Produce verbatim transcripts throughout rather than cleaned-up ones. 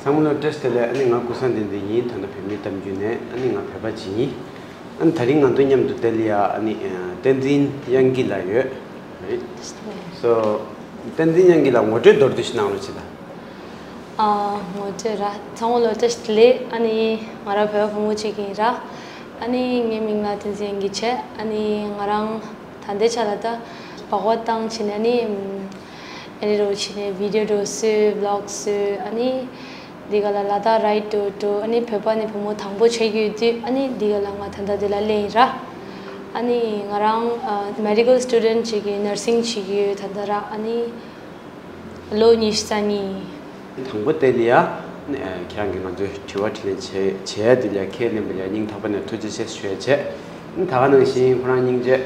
ཚང་མ་ལ་བཀྲ་ཤིས་བདེ་ལེགས། ཨ་ནི་ང་ཀུན་བཟང་བསྟན་འཛིན་ཡིན། ད་ལྟ་བོད་མིའི་གཏམ་རྒྱུད་ནས། ཨ་ནི་ང་བོད་པ་ཅིག་ཡིན། ཨ་ནི་དེ་རིང་ང་ཚོ་མཉམ་དུ་དེ་ལ་ཡ་ཨ་ནི་ཨ་བསྟན་འཛིན་དབྱངས་སྐྱིད་ལགས་ཡོད་རེད། སོ། བསྟན་འཛིན་དབྱངས་སྐྱིད་ལགས་ངོ་སྤྲོད་མདོར་བསྡུས་ཤིག་གནང་རོགས་བྱེད་དང་། ཨ། ངོ་སྤྲོད་ར། ཚང་མ་ལ་བཀྲ་ཤིས་བདེ་ལེགས། ཨ་ནི་ང་རང་བོད་པ་བུ་མོ་གཅིག་ཡིན་ར། ཨ་ནི་ངའི་མིང་ལ་བསྟན་འཛིན་དབྱངས་སྐྱིད་བྱས། ཨ་ནི་ང་རང་ད་ལྟའི་ཆ་ལ་ད་སྦག་སྦག་བཏང་བྱས་ནས་ཨ་ནི་ཨ་ནི་རོ་བྱས་ནས་བི་ཌིའོ་འགྲོ་བཟོས། བི་ལོག་བཟོས། ཨ་ནི་འདི་ག་ལ་ལ་དྭགས་རའིཌ་འགྲོ་འགྲོ། ཨ་ནི་བོད་པ་ནི་བུ་མོ་དང་པོ་བྱེད་ཀྱི་ཡོད་དུས། ཨ་ནི་འདི་ག་ལ་ང་ད་ལྟ་འདི་ལ་སླེབས་ཡིན་ར། ཨ་ནི་ང་རང་ཨ་མེ་ཌི་ཀལ་སི་ཊུ་ཌེན་ཊི་བྱེད་ཀྱི་ཡོད། ནར་སིང་བྱེད་ཀྱི་ཡོད་ད་ལྟ་ར། ཨ་ནི་ལོ་ཉི་ཤུ་རྩ་གཉིས། དང་པོ་དེ་ལ་ཡ། ཨ་ཁྱེད་རང་གིས་ང་ཚོའི་དྲི་བ་དྲིས་ལན་བྱེད་བྱེད་ཡ་དེ་ལ་ཡ་ཁས་ལེན་པ་ལ་ཡ་སྙིང་ཐག་པ་ནས་ཐུགས་རྗེ་ཆེ་ཞུ་ཡ་བྱས། ཨ་ད་ག་ནང་བཞིན་ཁོ་རང་སྙིང་རྗེ།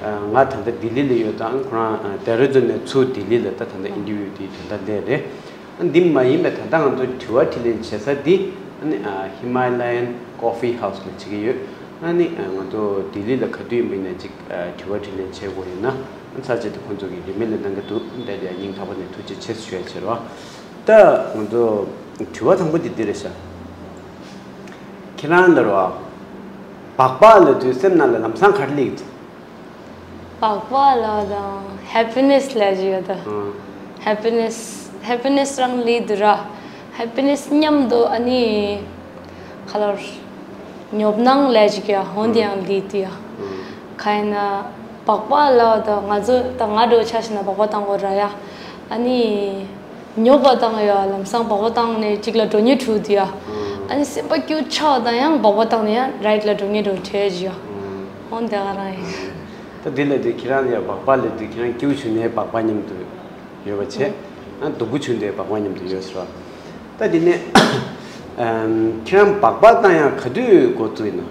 ཨ་ང་ད་ལྟ་ལྡི་ལི་ལ་ཡོད་དང་། ཁོ་རང་ཨ་ལྡེ་ར་ལྡུན་ནས་ཚུར་ལྡི་ལི་ལ་ད་ད་ལྟ་ཨིན་ཊར་བིའུ་དེ་ད་ལྟ་སླེབས་རེད། ཨ་འདི་མ་ཡིན་པའི་ད་ལྟ་ང་ཚོ་དྲི་བ་དྲིས་ལན་བྱེད་ས་འདི་ཨ་ནི་ཨ་ཧི་མ་ལ་ཡན་ཀོ་ཕི་ཧའུ་སི་ལ་བྱེད་ཀྱི་ཡོད། ཨ་ནི་ཨ་ང་ཚོ་ལྡི་ལི་ལ་ག་དུས་ཡིན་པ་ཡིན་ན་ཅིག་ཨ་དྲི་བ་དྲིས་ལན་བྱེད་དགོས་ཡོད་ན། ཨ་ཚར་རྗེས་དེ་ཁོང་ཚོ་གིས་རིན་མེད་ལ་གནང་གི་འདུག་འདི་ལ་ཡ་སྙིང་ཐག་པ་ནས་ཐུགས་རྗེ་ཆེ་ཞུ་ཡ་བྱེད་རོགས། ད་ང་ཚོ་དྲི་བ་དང་པོ་འདི་འདི་རེད་ཤག་ཁྱེད་རང་ལ་རོ། སྦག་སྦག་ལབ་དུས་སེམས་ནང་ལ་ལམ་སང་ག་རེ་སླེབས་ཀྱི་འདུག་སྦག་སྦག་ལབ་དང་ཧེ་པི་ནེ་སི་ལབ་ཀྱི་ཡོད་ད། ཨང་། ཧེ་པི་ནེ་སི་ཧེ་པི་ནེ་སི་རང་སླེབས་འདུག་ར། ཧེ་པི་ནེ་སི་མཉམ་དུ་ཨ་ནི་ཁ་ལོར་ཉོབ་སྣང་ལབ་ཀྱི་ཡ། འོན་ཏེ་ཡང་སླེབས་འདུག་ཡ། ཨང་། ག་ཡིན་ན་སྦག་སྦག་ལབ་དང་ང་ཚོ་ད་ང་འདྲ་བོ་ཆ་བཞག་ན་སྦག་སྦག་བཏང་དགོས་ར་ཡ། ཨ་ནི་ཉོབ་པ་བཏང་ཡ། ལམ་སང་སྦག་སྦག་བཏང་ནས་གཅིག་ལ་འགྲོ་སྙིང་བྲོ་འདུག་ཡ། ཨ་ནི་སེམས་པ་སྐྱོ་ཆགས་དང་ཡང་སྦག་སྦག་བཏང་ནས་ཡང་རའིཌ་ལ་འགྲོ་སྙིང་འདྲ་བོ་བྲོ་ཡ་ཅིག་ཡ། ཨང་། འོན་ཏེ་ག་རང་ཡིན། ད་འདི་ལ་དེ་ཁྱེད་རང་ལ་ཡ་སྦག་སྦག་ལབ་དུས་ཁྱེད་རང་སྐྱིད་པོ་བྱུང་ནའི་སྦག་སྦག་མཉམ་དུ་ཡོད་པ་བྱས། ཨ་སྡུག་པོ་བྱུང་དུས་སྦག་སྦག་མཉམ་དུ་ཡོད་ཟེར་བ། ད་འདི་ནས་ཨམ་ཁྱེད་རང་སྦག་སྦག་བཏང་ཡ་ག་དུས་འགོ་བཙུགས་ཡིན་ནམ།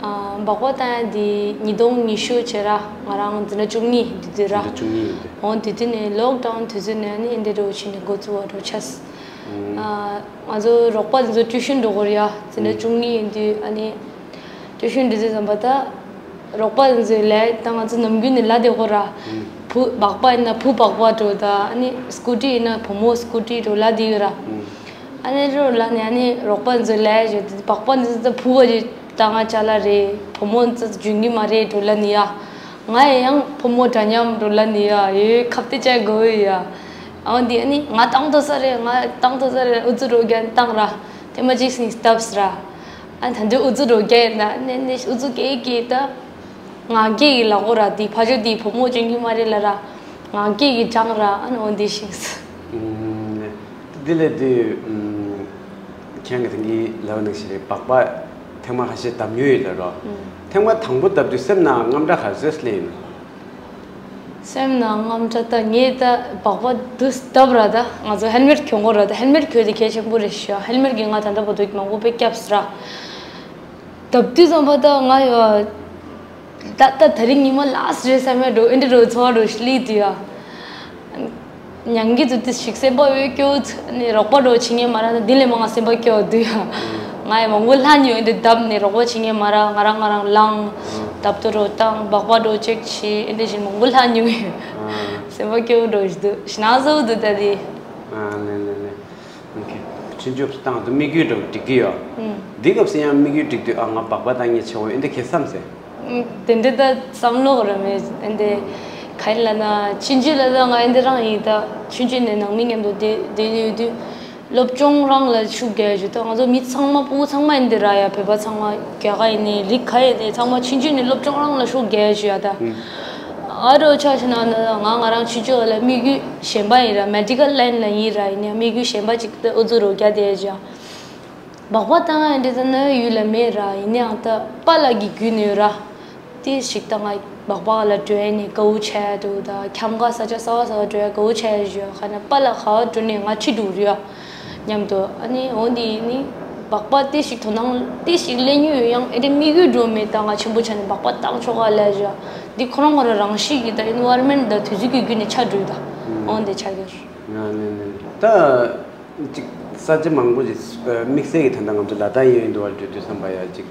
ཨ་སྦག་སྦག་བཏང་ཡ་འདི་ཉིས་སྟོང་ཉི་ཤུ་བྱས་ར། ང་རང་འཛིན་གྲྭ་བཅུ་གཉིས་འདི་དུས་ར། འཛིན་གྲྭ་བཅུ་གཉིས་ཡིན་དུས། འོ་དེ་དུས་ནས་ལོག་ཌའུན་དུས་ཚོད་ནས་ཨ་ནི་འདི་འདྲ་བོ་བྱས་ནས་འགོ་བཙུགས་པ་འདྲ་བོ་ཆགས། ཨ་ང་ཚོ་རོགས་པ་འདི་ཚོ་ཊིའུ་ཤན་འགྲོ་དགོས་རེད་ཡ། འཛིན་གྲྭ་བཅུ་གཉིས་ཡིན་དུས་ཨ་ནི། ཊིའུ་ཤན་འགྲོ་དུས་ཙམ་པ་ད་རོགས་པ་འདི་ཚོའི་ལས་ད་ང་ཚོ་ནམ་རྒྱུན་ནས་ལབ་བསྡད་ཀྱི་ཡོད་ར། བུ་སྦག་སྦག་ཡིན་ན་བུ་སྦག་སྦག་འདྲ་བོ་དང་། ཨ་ནི་སྐུ་ཊི་ཡིན་ན་བུ་མོ་སྐུ་ཊི་འདྲ་བོ་ལབ་བསྡད་ཡོད་ར། ཨ་ནི་འདྲ་བོ་ལབ་ནས་ཨ་ནི་རོགས་པ་འདི་ཚོའི་ལས་བྱས་ཏེ་སྦག་སྦག་འདི་ཚོ་ད་བུ་བ་ཅིག་ད་ང་ཅ་ལག་རེད། བུ་མོ་འདི་ཚོ་འཇོན་གྱི་མ་རེད་འདྲ་བོ་ལབ་ནི་ཡ། ང་ཡང་བུ་མོ་འདྲ་མཉམ་འདྲ་བོ་ལབ་ནི་ཡ། ཡོད་ཁ་གཏད་བཅག་དགོས་ཡ། འོ་འདི་ཨ་ནི་ང་བཏང་ཐུབ་ས་རེད། ང་བཏང་ཐུབ་ས་རེད། ཨུ་ཚུགས་འདྲ་བོ་རྒྱག་བཏང་ར། ཐེངས་མ་གཅིག་ནས་བཏབ་ཟེར་ར། ཨ་ད་དུང་ཨུ་ཚུགས་འདྲ་བོ་རྒྱག་ཡིན་ད། ཨ་ནི་ནི་ཨུ་ཚུགས་སྐྱེ་སྐྱེ་ད། ང་རྒྱལ་གྱི་ལབ་དགོས་ར། དེ་ཕ་ཇོ་དེ་བུ་མོ་འཇོན་གྱི་མ་རེད་ལབ་ར། ང་རྒྱལ་གྱི་དྲངས་ར། ཨ་ནི་འོ་འདི་ཤེས་སོང་། ཨུམ། དེ་ལས་དེ་ཨུམ། ཁྱེད་ཀྱིས་དེང་གི་ལབ་ནང་བཞིན་རེད། སྦག་སྦག་ཐེངས་མ་ཁ་ཤས་བརྡབས་མྱོང་ཡོད་ལབ་རོ། ཨུམ། ཐེངས་མ་དང་པོ་བརྡབས་དུས་སེམས་ནང་དངངས་སྐྲག་ག་ཚོད་སླེབས་ཡིན་ནམ། སེམས་ནང་དངངས་སྐྲག་ད་ངས་ད་སྦག་སྦག་དུས་བརྡབས་ར། ད་ང་ཚོ་ཧེལ་མེཊ་གྱོན་དགོས་ར། ད་ཧེལ་མེཊ་གྱོན་དེ་གལ་ཆེན་པོ་རེད་ཤག་ཧེལ་མེཊ་གིས་ང་ད་ལྟ་བར་དུ་མང་པོ་དཔེ་བསྐྱབས་སོང་ར། བརྡབས་དུས་ཙམ་པ་ད་ང་ཡ། ད་ད་དེ་རིང་ཉི་མ་ལ་སི་ཊི་རེད་བསམ་ཡ་འདྲ་བོ་ཨེ་འདྲ་འདྲ་བོ་ཚོར་བ་འདྲ་བོ་ཞིག་སླེབས་དུས་ཡ། མྱང་གི་འདུག་དེ་ཞིག་སེམས་པ་འོད་སྐྱོ་ཚ་ནས་རོགས་པ་འདྲ་བོ་བྱེད་མཁན་མ་རག་ན་འདི་ལས་མང་ང་སེམས་པ་སྐྱོ་འདུག་ཡ། ང་ཡང་མང་པོ་ལྷག་མྱོང་། ཨེ་འདྲ་བརྡབས་ནས་རོགས་པ་བྱེད་མཁན་མ་རག་ང་རང་ང་རང་ལངས། བརྡབ་ཐོ་འདྲ་བོ་བཏང་། སྦག་སྦག་འདྲ་བོ་ཅེག་བྱས། ཨེ་འདྲ་བྱས་མང་པོ་ལྷག་མྱོང་ཡ། སེམས་པ་སྐྱོ་འདྲ་བོ་ཞིག་འདུག་ཞེད་སྣང་ཚ་པོ་འདུག་ད་དེ། ཨ་ལེ་ལེ་ལེ། ཨོ་ཁེ། ཆུང་ཆུང་བཏང་དུས་དམིགས་ཡུལ་འདྲ་བོ་འགྲིག་གི་ཡོད། ཨུམ། འདི་སྐབས་སུ་ཡང་དམིགས་ཡུལ་འགྲིག་དུས་ཨ་ང་སྦག་སྦག་བཏང་མཁན་ཆེ་བོ་ཨེ་འདྲ་ཁེ་བསམ་སེ། ཨུམ། དེ་འདྲ་ད་བསམ་བློ་ར་མེད། ཨེ་འདྲ་ག་ཡིན་ལབ་ན་ཆུང་ཆུང་ལ་ད་ང་ཨེ་འདྲ་རང་ཡིན། ད་ཆུང་ཆུང་ནས་ནང་མི་མཉམ་དུ་བསྡད་བསྡད་ཡོད་དུས་སློབ་སྦྱོང་རང་ལ་ཤུགས་རྒྱག་ཡ་ཞུ། ད་ང་ཚོ་མི་ཚང་མ་ཕྲུ་གུ་ཚང་མ་ཨེ་འདྲ་ར་ཡ། བོད་པ་ཚང་མ་རྒྱ་གར་ཡིན་ནའི་རིགས་ག་ཡིན་ནའི་ཚང་མ་ཆུང་ཆུང་ནས་སློབ་སྦྱོང་རང་ལ་ཤུགས་རྒྱག་ཡ་ཞུ་ཡ་ད། ཨུམ། ཨ་རོ་ཆ་བཞག་ན་ང་ང་རང་ཆུང་ཆུང་ལ་དམིགས་ཡུལ་གཞན་པ་ཡིན་ར། མེ་ཌི་ཀལ་ལའིན་ལ་ཡིན་ར། ཡིན་ནའི་དམིགས་ཡུལ་གཞན་པ་ཅིག་ཏུ་ཨུ་ཚུགས་རོགས་རྒྱག་བསྡད་ཀྱང་། སྦག་སྦག་བཏང་ཡ་འདི་ཚོ་ནི་ཡུལ་ལ་མེད་ར། ཡིན་ནའང་ད་པཱ་ལགས་ཀྱི་བརྒྱུད་ནས་ར། དེ་ཞིག་ད་ང་སྦག་སྦག་ལ་འགྲོ་ཡ་ནི་དགའ་བོ་བྱས་འདུག་ད་ཁྱམས་ཁ་ས་ཆ་གསར་པ་གསར་པ་འགྲོ་ཡ་དགའ་བོ་བྱས་ཡོད། ཁ་ན་པཱ་ལགས་ག་པར་འགྲོ་ནས་ང་ཁྲིད་འགྲོ་རེད་ཡ། མཉམ་དུ་ཨ་ནི་འོ་འདི་ནི་སྦག་སྦག་དེ་ཞིག་དོ་སྣང་དེ་ཞིག་སླེབས་མྱོང་ཡོད། ཡང་ཨེ་འདྲ་དམིགས་ཡུལ་འགྲོ་མེད། ད་ང་ཆེན་པོ་ཆགས་ནས་སྦག་སྦག་བཏང་ཆོག་ག་ལབ་བཞག་འདི་ཁོ་རང་ཁོ་རང་རང་ཤེས་ཀྱི་ད་ཨེན་ཝའི་རོན་མེན་ཊི་དང་དུས་ཚོད་ཀྱི་བརྒྱུད་ནས་ཆགས་འགྲོ་ཡོད། ད་འོ་འདི་ཆགས་ཀྱི་རེད། ང་ནི་ནི་ད་ཅིག་ས་ཆ་མང་པོ་ཅིག་དམིགས་བསལ་གྱི་ད་ལྟ་ང་ཚོ་ལ་དྭགས་ཡན་ཡོད་འདུག་བ། འགྲོ་དུས་ཙམ་པ་ཡ་ཅིག་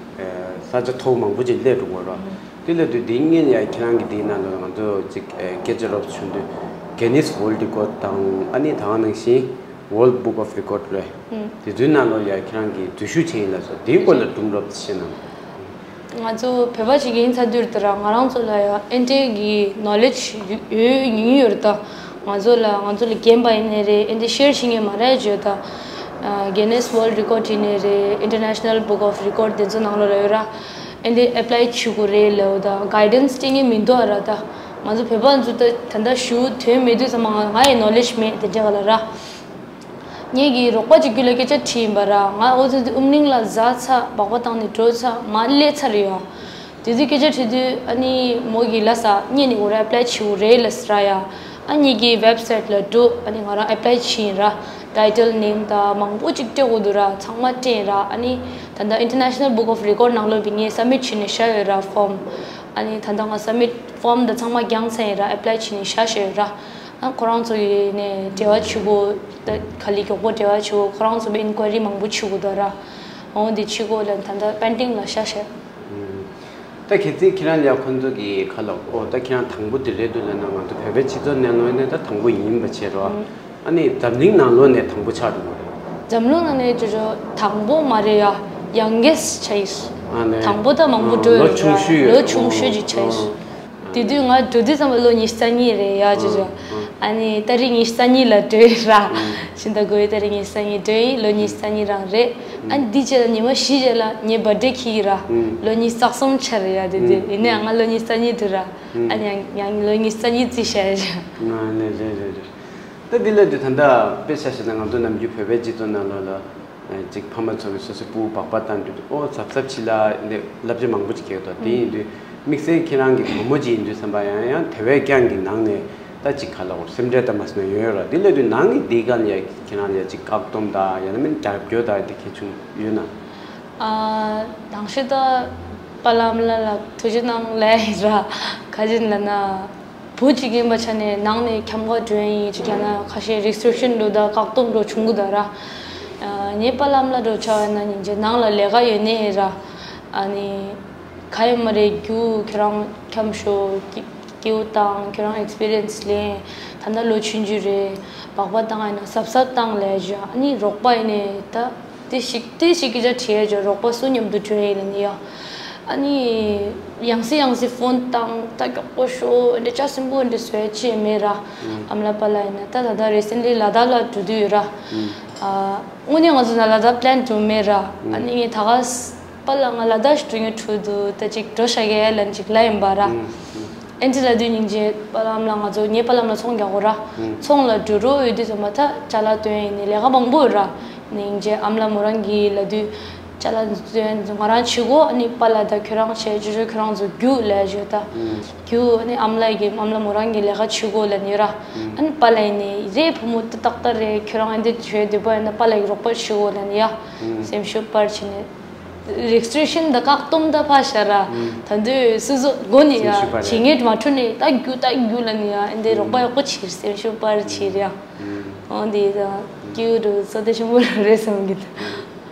ས་ཆ་མཐོ་པོ་མང་པོ་ཅིག་སླེབས་འགྲོ་གི་རེད། དེ་སླེབས་དུས་དེའི་སྔོན་ལ་ཡ་ཁྱེད་རང་གི་དེའི་ནང་ལ་ང་ཚོ་ཅིག་སྐད་ཆ་རོབ་བྱུང་དུས་གྷི་ནིས་ཝོལ་རི་ཀོཌ་དང་ཨ་ནི་ད་ག་ནང་བཞིན། World Book of Record ལོས། ཨུམ། དེ་ཚོའི་ནང་ལོགས་ཡ་ཁྱེད་རང་གིས་འཛུལ་ཞུགས་བྱས་ཡིན་ལབ་སོང་། དེའི་སྐོར་ལ་སྒྲུང་རོབ་ཙམ་བཤད་གནང་། ང་ཚོ་བོད་པ་ཞིག་ཡིན་ཚར་དུས་དེ་ར་ང་རང་ཚོ་ལ་ཡང་ཨེ་འདྲའི་གི་ནོ་ལེཇ་ཡོད་ཡིན་ཡོད་རེད་ད། ང་ཚོ་ལ་ང་ཚོ་ལ་རྒན་པ་ཡིན་ནའི་རེད། ཨེ་འདྲའི་ཤེར་བྱེད་མཁན་མ་རེད་བརྗོད་ད། Guinness World Record ཡིན་ནའི་རེད། International Book of Record དེ་ཚོ་ནང་ལོགས་ལ་ཡོད་ར། ཨེ་འདྲའི་ཨེ་པ་ལའི་བྱེད་དགོས་རེད་ལབ་ད། གའི་ཌན་སི་སྤྲད་མཁན་མི་འདུག་ཨ་ར་ད། ང་ཚོ་བོད་པ་ཚོ་ད་ད་ལྟ་ཞུ་དོན་མེད་དུས་ཙམ་པ་ང་ང་ཡི་ནོ་ལེཇ་མེད་དེ་འདྲ་ག་ལ་ར། ངེད་ཀྱི་རོགས་པ་གཅིག་གུ་ལ་སྐད་ཆ་དྲིས་ཡིན་པ་ར། ང་འོ་ཙི་ཙི་ཨུམ་གླིང་ལ་གཟའ་ཚ་སྦག་པ་བཏང་ནས་འགྲོ་ཚ་མ་སླེབས་ཚར་ཡོད། དེ་དུས་སྐད་ཆ་དྲིས་དུས་ཨ་ནི་མོ་གིས་ལ་ས་ངེད་ནི་འོ་ར་ཨེ་པ་ལའི་བྱེད་དགོས་རེད་ལ་ཟེར་ཡ། ཨ་ངེད་ཀྱི་ཝེབ་སའིཊ་ལ་འགྲོ། ཨ་ནི་ང་རང་ཨེ་པ་ལའི་བྱས་ཡིན་ར། ཊའི་ཊལ་ནེམ་དང་མང་པོ་གཅིག་སྤྲད་དགོས་འདུག་ར། ཚང་མ་སྤྲད་ཡིན་ར། ཨ་ནི་ད་ལྟ་International Book of Record ནང་ལོགས་པའི་ངས་སབ་མིཊ་བྱས་ནས་བཞག་ཡོད་ར་ཕོམ། ཨ་ནི་ད་ལྟ་ང་སབ་མིཊ་ཕོམ་དང་ཚང་མ་བརྒྱངས་ཚར་ཡིན་ར། ཨེ་པ་ལའི་བྱས་ནས་བཞག་བཞག་ཡོད་ར། ཨ་ཁོ་རང་ཚོ་ཡི་ནས་འབྲེལ་བ་བྱེད་དགོས། ད་ག་ལེ་མགྱོགས་པོ་འབྲེལ་བ་བྱེད་དགོས། ཁོ་རང་ཚོ་བའི་ཨིན་ཀོ་ཡ་རི་མང་པོ་བྱེད་དགོས་འདུག་ར། འོ་འདི་བྱེད་དགོས་ལ་ད་ལྟ་པེན་ཌིང་ལ་བཞག་བཞག་ད་གལ་སྲིད་ཁྱེད་རང་ལ་ཁོང་ཚོ་གིས་ཁ་ལོ་ཨོ་ད་ཁྱེད་རང་དང་པོ་དེ་རེད་འདུག་ལབ་ན། ང་ཚོ་བོད་པའི་སྤྱི་ཚོགས་ནང་ལོགས་ནས་ད་དང་པོ་ཡིན་པ་བྱས་རོགས། ཨ་ནི་འཛམ་གླིང་ནང་ལོགས་ནས་དང་པོ་ཆགས་འགྲོ་གི་རེད། འཛམ་གླིང་ནང་ནས་ཅོ་ཅོ་དང་པོ་མ་རེད་ཡ། ཡང་གེ་སི་ཆགས་ཡིན། ཨ་ནི་དང་པོ་ད་མང་པོ་ཨ་འགྲོ་ལོ་ཡོད་ཆུང་ར། ཤོས་ཡོད། ལོ་ཆུང་ཤོས་ཅིག་ཆགས་ཡིན། ཨ་དེ་དུས་ང་འགྲོ་དུས་ཙམ་པ་ལོ་ཉི་ཤུ་རྩ་གཉིས་རེད་ཡ་ཅོ་ཅོ། ཨ་ནི་ཏ་རིག་ཉི་ཤུ་རྩ་གཉིས་ལ་འགྲོ་ཡོད་ར། ཕྱི་ཟླ་དགུ་པའི་ཏ་རིག་ཉི་ཤུ་རྩ་གཉིས་འགྲོ་ཡིན། ལོ་ཉི་ཤུ་རྩ་གཉིས་རང་རེད། ཨ་ནི་འདི་རྗེས་ལ་ཉི་མ་བཞི་རྗེས་ལ་ངའི་བར་ཌེ་འཁེལ་གི་ར། ལོ་ཉི་ཤུ་རྩ་གསུམ་ཆགས་རེད་ཡ་དེ་དུས། ཡིན་ནའང་ང་ལོ་ཉི་ཤུ་རྩ་གཉིས་འདུག་ར། ཨ་ནི་ཡང་ཡང་ལོ་ཉི་ཤུ་རྩ་གཉིས་རྩིས་བྱས་ཡ། ཨ་ནི་རེད་རེད་རེད། ད་འདི་ལ་དུས་ད་ལྟ་དཔེ་ཆ་བཞག་ན་ང་ཚོ་ནམ་རྒྱུན་བོད་པའི་སྤྱི་ཚོགས་ནང་ལོགས་ལ། ཅིག་ཕ་མ་ཚོ་གིས་སོ་སོའི་སྤུ་གུ་སྦག་སྦག་བཏང་དུས་ཨོ་གཟབ་གཟབ་བྱེད་ལ་འདི་བསླབ་བྱ་མང་པོ་ཅིག་སྐྱེལ་འདུག་དེ་ཡིན་དུས་དམིགས་བསལ་ཁྱེད་རང་གི་བུ་མོ་ཅིག་ཡིན་དུས་ཙམ་པ་ཡང་ཡང་དེ་བས་ཀྱང་གི་ནང་ནས་ད་ཅིག་ག་ལ་འོར་སེམས་ཁྲལ་ད་མ་སོང་ཡོད་ར། འདི་ལ་དུས་ནང་གི་འདི་ག་ལ་ཡ་ཁྱེད་རང་ལ་ཡ་ཅིག་བཀག་སྡོམ་ད་ཡང་ན་མིན་རྒྱབ་སྐྱོར་ད་འདི་གལ་བྱུང་ཡོད་ན། ཨ་དང་ཤེས་ད་པ་ལམ་ལ་ལ་ཐུགས་རྗེ་གནང་ལས་ར། ག་ཅིག་ལ་ན། བུ་གཅིག་ཡིན་པ་ཆ་ནས་ནང་ནས་འཁྱམ་ག་འགྲོ་ཡིན་ཅིག་ཡང་ན་ཁ་ཤས་རེ་སི་ཊི་རིག་ཤན་འགྲོ་ད་བཀག་སྡོམ་འགྲོ་བྱུང་གི་ད་ར། ངའི་པ་ལམ་ལ་འགྲོ་ཆ་བ་ན་ཉིན་རྗེས་ནང་ལ་ལས་ཀ་ཡོད་ནི་ཧེ་ར། ཨ་ནི་ག་ཡོད་མ་རེད་རྒྱུ་ཁྱོད་རང་འཁྱམ་ཤོག་སྐྱིད་སྐྱིད་བཏང་ཁྱོད་རང་ཨེག་སི་པི་རི་ཡན་སི་ལེན། ད་ལྟ་ལོ་ཆུང་ཆུང་རེད། སྦག་སྦག་བཏང་ཡིན་ན་གཟབ་གཟབ་བཏང་ལས་བྱ། ཨ་ནི་རོགས་པ་ཡིན་ནས་ད། དེ་ཞིག་དེ་ཞིག་གི་ཅ་བྲིས་ཡོད་ཅོ། རོགས་པ་སུ་མཉམ་དུ་བྲོས་ཡིན་ནི་ཡ། ཨ་ནི་ཡང་སེ་ཡང་སེ་ཕོན་བཏང་ད་མགྱོགས་པོ་ཤོག་འདི་ཅ་སིམ་པོ་འདི་བཟོས་ཅི་མེད་ར། ཨམ་ལ་པ་ལ་ཡིན་ན་ད་ད་ད་རི་སེན་ལི་ལ་དྭགས་ལ་འགྲོ་དུས་ཡོད་ར། ཨ་དངོས་གནས་ང་ཚོ་ན་ལ་དྭགས་པི་ལན་འགྲོ་མེད་ར། ཨ་ནི་ངས་ད་ག་པ་ལ་ང་ལ་དྭགས་ཤིག་འགྲོ་ངེས་འཕྲོ་འདུག་ད་ཅིག་འགྲོ་ཤ་གི་ལན་ཅིག་ལ་ཡིན་པ་ར། ཨེན་ཅི་ལ་དུས་སྙིང་རྗེ་པ་ལམ་ལ་ང་ཚོ་ངའི་པ་ལམ་ལ་ཚོང་རྒྱག་གོ་ར། ཚོང་ལ་འགྲོ་རོགས་ཡོད་དུས་ཙམ་པ་ད་ཅ་ལག་སྟོན་ཡིན་ནི་ལས་ཀ་མང་པོ་ཡོད་ར། སྙིང་རྗེ་ཨམ་ལ་མོ་རང་གིས་ལ་དུས་ཅ་ལག་སྟོན་ང་རང་བྱེད་གོ་ཨ་ནི་པ་ལ་ད་ཁྱོད་རང་བྱེད་ཅོ་ཅོ་ཁྱོད་རང་ཚོ་རྒྱུགས་ལས་བྱོས་ད། རྒྱུགས་ཨ་ནི་ཨམ་ལ་གི་ཨམ་ལ་མོ་རང་གི་ལས་ཀ་བྱེད་གོ་ལ་ནི་ཡོད་ར། ཨ་ནི་པ་ལ་ཡིན་ནི་རེད་བུ་མོ་ད་ཏག་ཏག་རེད་ཁྱོད་རང་ཨ་འདི་བྱོས་འདི་པ་ཡིན་ན་པ་ལ་གི་རོགས་པ་བྱེད་གོ་ལ་ནི་ཡ། སེམས་ཤུགས་སྤར་བྱེད་ནི། རེག་སི་ཊི་རེ་ཤན་དང་བཀག་སྡོམ་ད་ཕ་ཤ་ར། ད་འདོད་སུ་སུ་སྒོ་ནས་ཡ་སེམས་ཤུགས་སྤར་བྱེད་ངེས་མ་འཕྲོད་ནས་ད་རྒྱུ་ད་རྒྱུ་ལ་ནི་ཡ་ཨེ་འདི་རོགས་པ་ཡག་པོ་བྱེད་སེམས་ཤུགས་སྤར་བྱེད་ར། འོ་འདི་ད་སྐྱིད་པོ་འདུག་བསོད་བདེ་ཆེན་པོ་རེད་བསམ་གི་འདུག་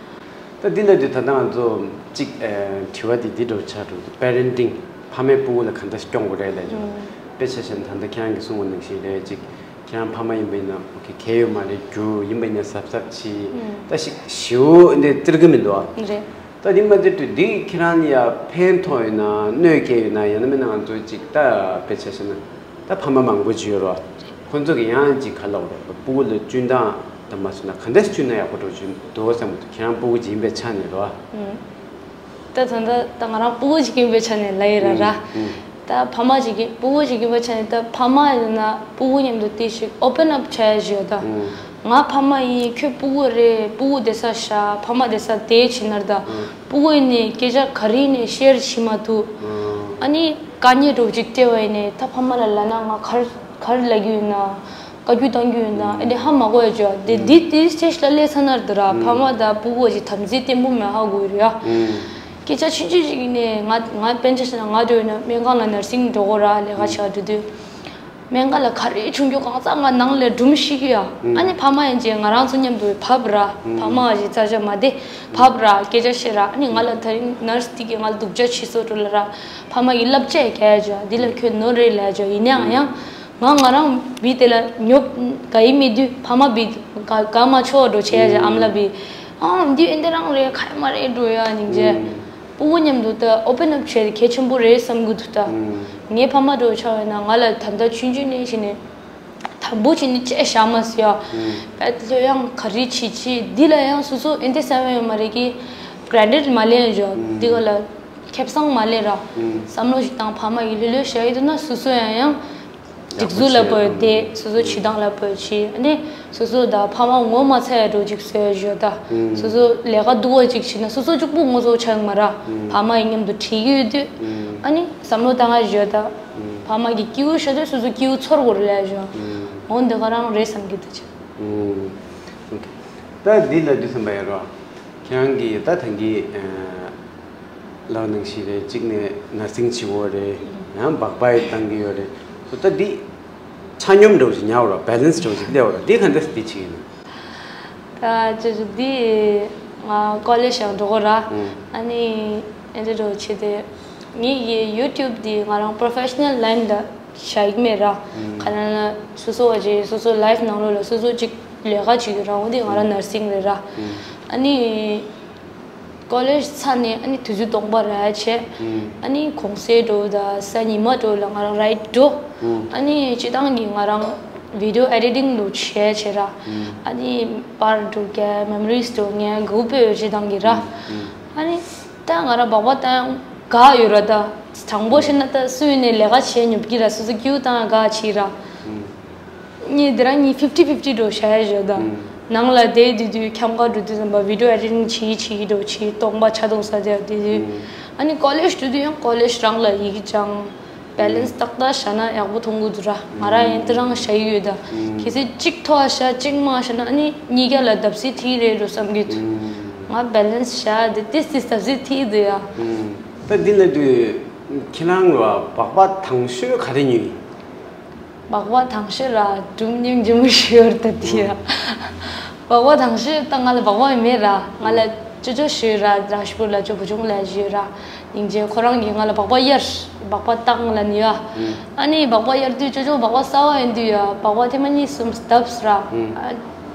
ད་འདི་ལ་དུས་ད་ལྟ་ང་ཚོ་གཅིག་དྲི་བ་འདི་འདི་འདྲ་ཆགས་འགྲོ་འདུག་པེ་རེན་ཊིང་ཕ་མས་སྤུ་གུ་ལ་ག་འདྲ་སྐྱོང་དགོས་རེད་ལབ་ཀྱི་འདུག་དཔེ་ཆ་བཞག་ན་ད་ལྟ་ཁྱེད་རང་གིས་གསུངས་པ་ནང་བཞིན་རེད་གཅིག་ཁྱེད་རང་ཕ་མ་ཡིན་པ་ཡིན་ན་ཨོ་ཁེ་གལ་ཡོད་མ་རེད་རྒྱུ་ཡིན་པ་ཡིན་ན་གཟབ་གཟབ་བྱེད་ད་ཞིག་ཞེ་པོ་འདི་སྟེར་གི་མི་འདུག་ཨ། རེད། ད་འདི་མ་སྟེར་དུས་འདི་ཁྱེད་རང་ལ་ཡ་ཕན་ཐོགས་ཡོད་ན་གནོད་སྐྱེལ་ཡོད་ན་ཡང་ན་མིན་ན་ང་ཚོ་ཅིག་ད་དཔེ་ཆ་བཞག་ན་ད་ཕ་མ་མང་པོ་ཅིག་ཡོད་རེད་ཁོང་ཚོ་གི་ཡང་ཅིག་ག་ལབ་རེད་སྤུ་གུ་ལ་སྤྱོད་སྟངས་ད་མ་སོང་ན་ག་འདྲ་སྤྱོད་ན་ཡག་པོ་འགྲོ་ཅིག་འདུག་བསམ་གི་འདུག་ཁྱེད་རང་སྤུ་གུ་ཅིག་ཡིན་པའི་ཆ་ནས་རེད། ད་ད་ད་ད་ང་རང་སྤུ་གུ་ཅིག་ཡིན་པའི་ཆ་ནས་ལབ་ཡི་ར་ར། ད་ཕ་མ་ཅིག་ཡིན་སྤུ་གུ་ཅིག་ཡིན་པའི་ཆ་ནས་ད་ཕ་མ་ཡིན་ན་སྤུ་གུ་མཉམ་དུ་དེ་ཞིག་ཨོ་པན་ཨབ་བྱ་ཡ་ཞིག་ཡོད་ད། ང་ཕ་མ་ཡིན་ཁྱོད་སྤུ་གུ་རེད་སྤུ་གུ་བསྡད་ས་བཞག་ཕ་མ་བསྡད་ས་དེ་བྱེད་ན་ར་ད། སྤུ་གུ་ཡིན་ནས་སྐད་ཆ་ག་རེ་ཡིན་ནས་ཤེར་བྱེད་མ་ཐུབ། ཨ་ནི་དཀའ་ངལ་འདྲ་བོ་ཅིག་སྤྲད་པ་ཡིན་ནས་ད་ཕ་མ་ལ་ལབ་ན་ང་ག་རེ་ག་རེ་ལབ་རྒྱུ་ཡིན་ན། བཀའ་བཀྱོན་གཏང་རྒྱུ་ཡིན་ན་ཨེ་འདྲ་ཧ་མ་གོ་ཡ་ཅོ་དེ་འདི་དེ་སི་ཊེ་ཇི་ལ་སླེབས་ཚར་ན་ར་ད་ར་ཕ་མ་དང་སྤུ་གུ་ཅིག་དམ་ཚིག་བརྟན་པོ་མེད་ཧ་གོ་ཡོད་རེད་ཡ། སྐད་ཆ་ཆུང་ཆུང་ཅིག་ཡིན་ནས་ང་ང་དཔེ་ཆ་བཞག་ན་ང་འགྲོ་ཡིན་ན་སྨན་ཁང་ལ་ནར་སིང་འགྲོ་དགོས་ར་ལས་ཀ་བྱ་འགྲོ་དུས། སྨན་ཁང་ལ་ག་རེ་བྱུང་རྒྱུ་གང་ཚང་ང་ནང་ལ་སྒྲུང་ཤེས་ཀྱི་ཡ། ཨ་ནི་ཕ་མ་ཡིན་ཅེ་ང་རང་ཚོ་མཉམ་དུ་བབས་ར་ཕ་མ་ཞིག་རྩ་ཆ་མ་བདེ་བབས་ར་སྐད་ཆ་བཤད་ར་ཨ་ནི་ང་ལ་ད་རིང་ནར་སི་དེ་གིས་ང་ལ་སྡུག་ཅག་བྱེད་སོ་འགྲོ་ལ་ར་ཕ་མ་གིས་བསླབ་བྱ་ཡི་ག་ཡ་ཅོ་འདི་ལ་ཁྱོད་ནོར་རེད་ལ་ཅོ་ཡིན་ནའང་ཡང་། ང་ང་རང་བི་དེ་ལ་ཉོབ་ག་ཡི་མི་དུས་ཕ་མ་བི་ག་ག་མ་ཆོག་འགྲོ་བྱས་ཨ་ཅེ་ཨ་མ་ལ་བི་ཨང་འདི་ཨེ་འདི་རང་རེད་ཁ་ཡ་མ་རེད་འགྲོ་ཡ་སྙིང་རྗེ། སྤུ་གུ་མཉམ་དུ་ད་ཨོ་པན་ཨབ་བྱས་གལ་ཆེན་པོ་རེད་བསམ་གི་འདུག་ད། ངའི་ཕ་མ་འགྲོ་ཆགས་ཡོད་ན་ང་ལ་ད་ལྟ་ཆུང་ཆུང་ནས་བྱས་ནས་དམ་པོ་བྱས་ནས་བཅད་བཞག་མ་ཟེར་ཡ། བད་ལྷོད་ཡང་ག་རེ་བྱེད་བྱེད་འདི་ལ་ཡང་སོ་སོ་ཨེ་འདི་བསམ་ཡོད་མ་རེད་ཀི་གྷ་རན་ཊེཌ་མ་ལེན་ཡོད་འདི་ག་ལ་ཁེ་བཟང་མ་ལེན་ར། བསམ་བློ་ཞིག་བཏང་ཕ་མ་ཡིས་ལྷོད་ལྷོད་བྱས་ཡོད་ན་སོ་སོ་ཡང་ཡང་སྒྲིག་འཛུགས་ལ་བོད་དེ་སོ་སོ་བྱེད་སྟངས་ལ་བོད་བྱེད་ཨ་ནི་སོ་སོ་ད་ཕ་མ་ངོ་མ་ཚ་ཡ་འགྲོ་ཅིག་བཟོས་ཡོད་ད། སོ་སོ་ལས་ཀ་སྡུག་པ་ཅིག་བྱེད་ན་སོ་སོ་གཅིག་པུ་ངོ་ཚ་ཆགས་མ་ར། ཕ་མ་ཡི་མཉམ་དུ་བྲིས་ཀྱི་ཡོད་དུས་ཨ་ནི་བསམ་བློ་བཏང་ཡ་ཡོད་ད། ཕ་མ་གི་སྐྱིད་པོ་ཤོད་དུས་སོ་སོ་སྐྱིད་པོ་ཚོར་དགོས་རེད་ལས་ཡོད། འོ་འདི་ག་རང་རེད་བསམ་གྱི་འདུག་ཅིག་ད་འདི་ལ་འདི་བསམ་པ་ཡ་རོ། ཁྱེད་རང་གིས་ད་ཐང་གི་ལག་ནང་བཞིན་རེད་གཅིག་ནས་ནར་སིང་བྱེད་ཀྱི་ཡོད་རེད། ཡང་སྦག་སྦག་ཡི་བཏང་གི་ཡོད་རེད། སོ་ད་འདི་ཆ་སྙོམས་འདྲ་བོ་ཞིག་ཉར་བ་ར་བེ་ལན་སི་འདྲ་བོ་ཞིག་སླེབས་པ་ར་འདི་ག་འདྲ་སེ་འདི་བྱེད་ཀྱི་ཡིན། ད་ཅོ་ཅོ་འདི་ང་ཀོ་ལེ་ཇི་ཡང་འགྲོ་གི་ར། ཨ་ནི་ཨེ་འདྲ་འདྲ་བོ་བྱས་ཏེ་ངེད་ཀྱི་ཡུ་ཊུབ་འདི་ང་རང་པོ་རོ་ཕེ་ཤ་ནལ་ལའིན་ལ་བཞག་གི་མེད་ར། ག་ན་ན་སོ་སོ་བ་ཅིག་སོ་སོ་ལའིཕ་ནང་ལོགས་ལ་སོ་སོ་ཅིག་ལས་ཀ་བྱེད་ཀྱི་ར། འོ་འདི་ང་རང་ནར་སིང་རེད་ར། ཨ་ནི་ཀོ་ལེ་ཇི་ཚར་ནས་ཨ་ནི་དུས་ཚོད་སྟོང་པ་ར་བྱས། ཨ་ནི་གུང་སེང་འགྲོ་ད་གཟའ་ཉི་མ་འགྲོ་ལ་ང་རང་རའིཌ་འགྲོ། ཨ་ནི་སྤྱིར་བཏང་གི་ང་རང་བི་ཌི་ཡོ་ཨེ་ཌི་ཊིང་འགྲོ་བྱས་བྱས་ར། ཨ་ནི་པར་འགྲོ་ག་མེ་མོ་རིས་འགྲོ་ངས་དགའ་པོ་ཡོད་སྤྱིར་བཏང་གི་ར། ཨ་ནི་ད་ང་རང་སྦག་སྦག་བཏང་དགའ་ཡོད་ར་ད། དྲང་པོ་བཤད་ན་ད་སུ་ཡིན་ནས་ལས་ཀ་བྱས་ཉོབ་ཀྱི་ར་སོ་སོ་སྐྱིད་པོ་བཏང་དགའ་བྱེད་ར། ངས་འདི་རང་གཉིས་ཕིབ་ཊི་ཕིབ་ཊི་འགྲོ་བྱ་ཡ་བྱོས་ད། ནང་ལ་བསྡད་དུས་དུས་ཁྱམས་ཁ་འགྲོ་དུས་ཙམ་པ་བི་ཌི་ཡོ་ཨེ་ཌི་ཊིང་བྱེད་བྱེད་འགྲོ་བྱེད་སྟོང་པ་ཆ་གཏོང་ས་དེ་དུས་དུས། ཨ་ནི་ཀོ་ལེ་ཇི་འགྲོ་དུས་ཡང་ཀོ་ལེ་ཇི་རང་ལ་ཡི་གེ་སྦྱང་། བེ་ལན་སི་ཏག་ཏག་བཞག་ན་ཡག་པོ་མཐོང་གི་འདུག་ར། ང་རང་ཡང་དེ་རང་བྱ་ཡི་ཡོད་ད། གལ་སྲིད་གཅིག་མཐོ་བ་བཞག་གཅིག་དམའ་བ་བཞག་ན་ཨ་ནི་གཉིས་ཀ་ལ་བརྡབ་གསིག་ཐེབས་རེད་འགྲོ་བསམ་གྱི་འདུག་ང་བེ་ལན་སི་བཞག་དེ་ཏིས་ཏིས་བརྡབ་གསིག་ཐེབས་འདུག་ཡ། ད་འདི་ལ་དུས་ཁྱེད་རང་ལ་སྦག་སྦག་དང་ཤོས་ག་རེ་ཉོས་ཡིན། སྦག་སྦག་དང་ཤོས་ར་སྒྲུང་སྙིང་རྗེ་མོ་ཞིག་ཡོད་རེད་ད་དེ་ཡ། སྦག་སྦག་དང་ཤོས་ད་ང་ལ་སྦག་སྦག་ཡང་མེད་ར། ང་ལ་ཅོ་ཅོ་ཞིག་ཡོད་ར་རཱཇ་པུར་ལ་ཅོ་བུ་ཆུང་ལ་ཞིག་ཡོད་ར། སྙིང་རྗེ་ཁོ་རང་གིས་ང་ལ་སྦག་སྦག་གཡར། སྦག་སྦག་བཏང་ལ་ནི་ཡ། ཨ་ནི་སྦག་སྦག་གཡར་དུས་ཅོ་ཅོ་སྦག་སྦག་གསར་པ་ཡིན་དུས་ཡ་སྦག་སྦག་ཐེངས་མ་གཉིས་གསུམ་བརྡབས་ར།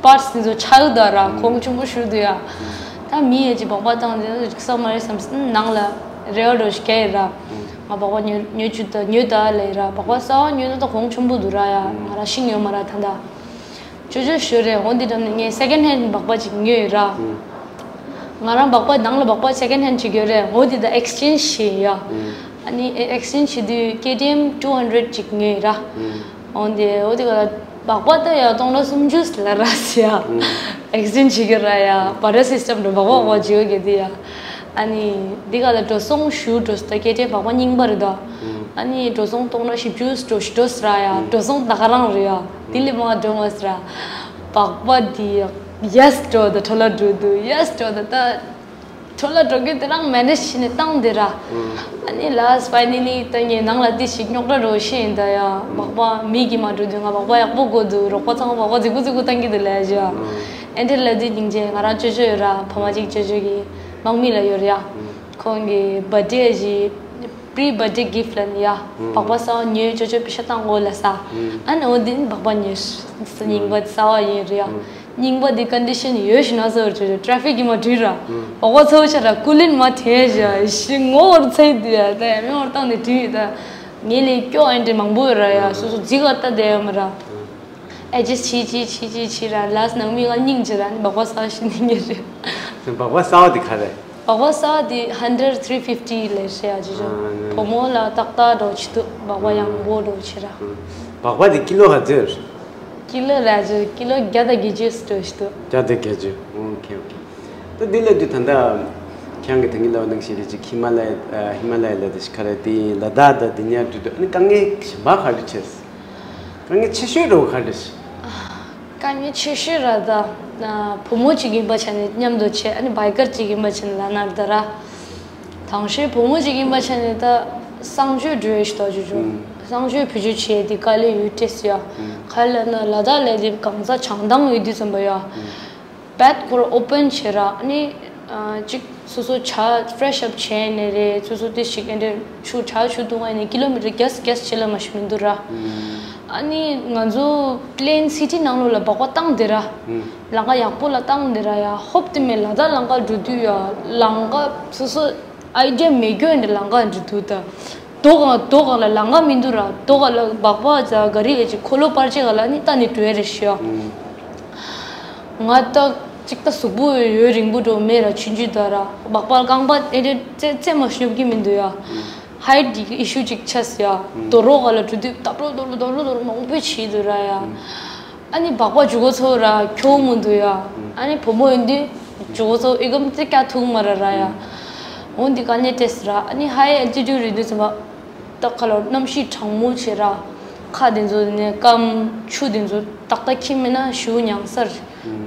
པར་སི་འདི་ཚོ་ཆག་ཡོད་ད་ར་གོང་ཆེན་པོ་ཞུ་དུས་ཡ། ད་མི་ཡས་ཀྱི་སྦག་སྦག་བཏང་དེ་རིག་ས་མ་རེད་བསམ་ནང་ལ་རེ་བ་འགྲོ་ཞིག་གས་ཡིན་ར། ང་སྦག་སྦག་ཉོ་ཉོ་རྒྱུ་ད་ཉོས་ད་ལས་ར་སྦག་སྦག་གསར་པ་ཉོས་ན་ད་གོང་ཆེན་པོ་འདུག་ར་ཡ་ང་ར་ཤིང་ཡོད་མ་ར་ད་ད། ཅོ་ཅོ་ཞུ་རེད་འོ་འདི་འགྲམ་ནས་ངས་སེ་ཀེན་ཧེན་སྦག་སྦག་ཅིག་ཉོས་ཡོད་ར། ང་རང་སྦག་སྦག་ནང་ལ་སྦག་སྦག་སེ་ཀེན་ཧེན་ཅིག་ཡོད་རེད་འོ་འདི་ད་ཨེག་སི་ཅེན་ཇི་བྱས་ཡ། ཨ་ནི་ཨེག་སི་ཅེན་ཇི་བྱེད་དུས་ཀེ་ཊི་ཨེམ་ཊུ་ཧན་ཌེ་རེཌ་ཅིག་ཉོས་ཡོད་ར། འོ་འདི་འོ་འདི་ག་ལ་སྦག་སྦག་ད་ཡ་སྟོང་ཕྲག་སུམ་ཅུ་ལ་ར་སི་ཡ། ཨེག་སི་ཅེན་ཇི་བྱེད་ཀྱི་ར་ཡ་བ་ཊར་སི་སི་ཊེམ་འགྲོ་སྦག་སྦག་སྦག་སྦག་བྱེད་ཀྱི་དེ་ཡ། ཨ་ནི་འདི་ག་ལ་འགྲོ་སོང་ཞུ་འགྲོ་སྟ་ཀེ་ཊི་ཨེམ་སྦག་སྦག་རྙིང་པ་རེད་ད། ཨ་ནི་འགྲོ་སོང་སྟོང་ཕྲག་བཞི་བཅུ་འགྲོ་ཞིག་འགྲོ་སི་ར་ཡ་འགྲོ་སོང་ད་ག་རང་རེད་ཡ། དེ་ལས་མང་འགྲོ་མ་སི་ར། སྦག་སྦག་འདི་ཡས་འགྲོ་ད་འཕྲོ་བརླག་འགྲོ་འདུག་ཡས་འགྲོ་ད་ད། འཕྲོ་བརླག་འགྲོ་གི་དེ་རང་མེ་ནེ་ཇི་བྱས་ནས་བཏང་དེ་ར། ཨ་ནི་ལཱ་སི་ཕའི་ནེ་ལི་ད་ངས་ནང་ལ་དེ་ཞིག་རྙོག་དྲ་འགྲོ་ཤེས་ཡིན་ད་ཡ་སྦག་སྦག་མི་གིས་མ་འགྲོ་དུས་ང་སྦག་སྦག་ཡག་པོ་དགོས་འདུག་རོགས་པ་ཚང་མ་སྦག་སྦག་རྫིག་པོ་རྫིག་པོ་བཏང་གི་འདུག་ལས་ཞུ་ཡ། ཨེ་འདྲ་ལ་དུས་སྙིང་རྗེ་ང་རང་ཅོ་ཅོ་ཡོད་ར་ཕ་མ་གཅིག་ཅོ་ཅོ་གི་དམག་མི་ལ་ཡོད་ར་ཡ། ཁོང་གི་བར་ཌེ་ཞིག་པི་རི་བར་ཌེ་གིཕ་ལ་ནི་ཡ། སྦག་སྦག་གསར་པ་ཉོས་ཅོ་ཅོ་པེ་ཤ་བཏང་གོ་ལ་ས། ཨ་ནི་འོ་འདི་ནི་སྦག་སྦག་ཉོས། རྙིང་པ་གསར་པ་ཡིན་རེད་ཡ། རྙིང་པ་འདི་ཀོན་ཌི་ཤན་ཡོད་ཤི་ན་ཟེར་བར་བྱོས་ཊ་རེ་ཕིག་གིས་མ་དྲུད་ར། སྦག་སྦག་ཚ་བོ་ཆ་ར་ཀུ་ལིན་མ་དེ་ཞག་ཤི་ངོ་བོར་ཚ་ཡི་འདུག་ཡ་ད་ཡ་མེ་བར་བཏང་ནས་དྲུད་ཡོད་ད། ངེད་ལས་སྐྱོ་ཨེ་འདྲ་མང་པོ་ཡོད་ར་ཡ་སོ་སོ་རྫིག་ག་ལྟ་བསྡད་ཡོད་མ་ར། ཨེ་ཇེ་སི་བྱེད་བྱེད་བྱེད་བྱེད་བྱེད་ར་ལཱ་སི་ནང་མི་ང་སྙིང་རྗེ་ར་ནི་སྦག་སྦག་གསར་པ་ཤི་ནི་ངེད་རེད། སྦག་སྦག་གསར་པ་དེ་ག་རེད། སྦག་སྦག་གསར་པ་དེ་ཧན་ཌེ་རེཌ་ཐི་རི་ཧན་ཌེ་རེཌ་ཕིབ་ཊི་ལས་ཤེས་ཡ་ཅི་ཅོ། ཨ་ནི་བུ་མོ་ལ་ཏག་ཏག་འགྲོ་ཆི་འདུག་སྦག་སྦག་ཡང་མགོ་འགྲོ་ཆི་ར། སྦག་སྦག་དེ་ཀི་ལོ་ག་ཚོད་རེད། ཀི་ལོ་ར་ཅི་ཀི་ལོ་བརྒྱ་དང་བརྒྱད་ཅུ་འགྲོ་ཆི་འདུག་བརྒྱ་དང་བརྒྱད་ཅུ། ཨོ་ཁེ་ཨོ་ཁེ། ད་འདི་ལ་དུས་ད་ལྟ་ཁྱེད་རང་གི་ད་གིན་ལབ་པ་ནང་བཞིན་རེད་ཅིག་ཧི་མ་ལ་ཡ་ཧི་མ་ལ་ཡ་ལ་དེ་ཤི་ཁ་ར་དེ་ལ་དྭགས་ད་དེ་ཉག་དུས་དུ་ཨ་ནི་དཀའ་ངལ་གཞན་པ་ག་རེ་བྱས། དཀའ་ངལ་ཆེ་ཤོས་འདྲ་བོ་ག་རེ་རེད། དཀའ་ངལ་ཆེ་ཤོས་ར་ད། བུ་མོ་གཅིག་ཡིན་པ་བྱས་ནས་མཉམ་དུ་བྱས་ཨ་ནི་བྷའི་ཀར་གཅིག་ཡིན་པ་བྱས་ནས་ལ་ནར་ད་ར། དང་ཤོས་བུ་མོ་གཅིག་ཡིན་པ་བྱས་ནས་ད་གསང་སྤྱོད་འགྲོ་ཡས་ཤིག་ད་ཅུ་ཅུ། གསང་སྤྱོད་བེད་སྤྱོད་བྱས་ཏེ་དཀའ་ལས་ཡོད་ཏེ་སི་ཡ། ག་ལ་ན་ལ་དྭགས་ལ་དེ་གང་ས་བྱང་ཐང་ཡོད་དུས་ཙམ་པ་ཡ། བད་ཁོ་ར་ཨོ་པན་བྱེད་ར་ཨ་ནི། གཅིག་སོ་སོ་ཇ་ཕེ་རེ་ཤི་ཨབ་བྱས་ནས་རེད་སོ་སོ་དེ་ཞིག་ཨེ་འདྲ་ཆུ་ཇ་ཆུ་བཏུང་བ་ནས་ཀི་ལོ་མི་ཊར་བརྒྱ་བརྒྱ་ཕྱེད་ལ་མ་ཞིག་མི་འདུག་ར། ཨ་ནི་ང་ཚོ་པི་ལེན་སི་ཊི་ནང་ལོགས་ལ་སྦག་སྦག་བཏང་དེ་ར། ལམ་ཁ་ཡག་པོ་ལ་བཏང་དེ་ར་ཡ། ཧོབ་དེ་མེད་ལ་ད་ལམ་ཁ་འགྲོ་དུས་ཡ་ལམ་ཁ་སོ་སོ་ཨའི་ཌི་ཡ་མེད་རྒྱུ་ཡིན་ལམ་ཁ་འགྲོ་དུས་ད། རྡོ་གང་རྡོ་གང་ལ་ལམ་ཁ་མི་འདུག་ར། རྡོ་གང་ལ་སྦག་སྦག་ཛ་ག་རི་ཨེ་ཅི་འཁོར་ལོ་པར་ཅེ་ག་ལ་ནི་ད་ནི་འགྲོ་ཡ་རེ་ཤི་ཡ། ང་ད་ཅིག་ད་གཟུགས་པོ་ཡོད་རིང་པོ་འགྲོ་མེད་ར། ཆུན་ཆུན་ད་ར་སྦག་སྦག་རྐང་པ་ཨེ་ཅི་རྩེ་རྩེ་མ་ཤོབ་ཀྱི་མི་འདུག་ཡ། ཧའིཊ་གི་ཨི་ཤུ་ཅིག་ཆགས་ཡ། རྡོ་རོག་ག་ལ་འགྲོ་དུས་ད་པྲོ་རྡོ་རོ་རྡོ་རོ་རྡོ་རོ་མང་པོ་བྱེད་འདུག་ར་ཡ། ཨ་ནི་སྦག་སྦག་འཇུག་གོ་ཚོ་ར་ཁྱོ་མོ་འདུག་ཡ། ཨ་ནི་བུ་མོ་ཡིན་དུས་འཇུག་གོ་ཚོ་ཨི་གམ་ཙི་ཀ་ཐུག་མ་ར་ར་ཡ། འོན་ཏེ་དཀའ་ལས་སྤྲད་སི་ར། ཨ་ནི་ཧའི་ཨལ་ཊི་ཊུཌ་རེད་འདུག་ཙམ་པ་ད་ག་ལ་གནམ་གཤིས་གྲང་མོ་བྱེད་ར། ཁ་དེ་ཚོ་ནས་སྐམ། ཆུ་དེ་ཚོ་ཏག་ཏག་ཁྱིམ་མེད་ན་ཞུ་མྱངས་སར།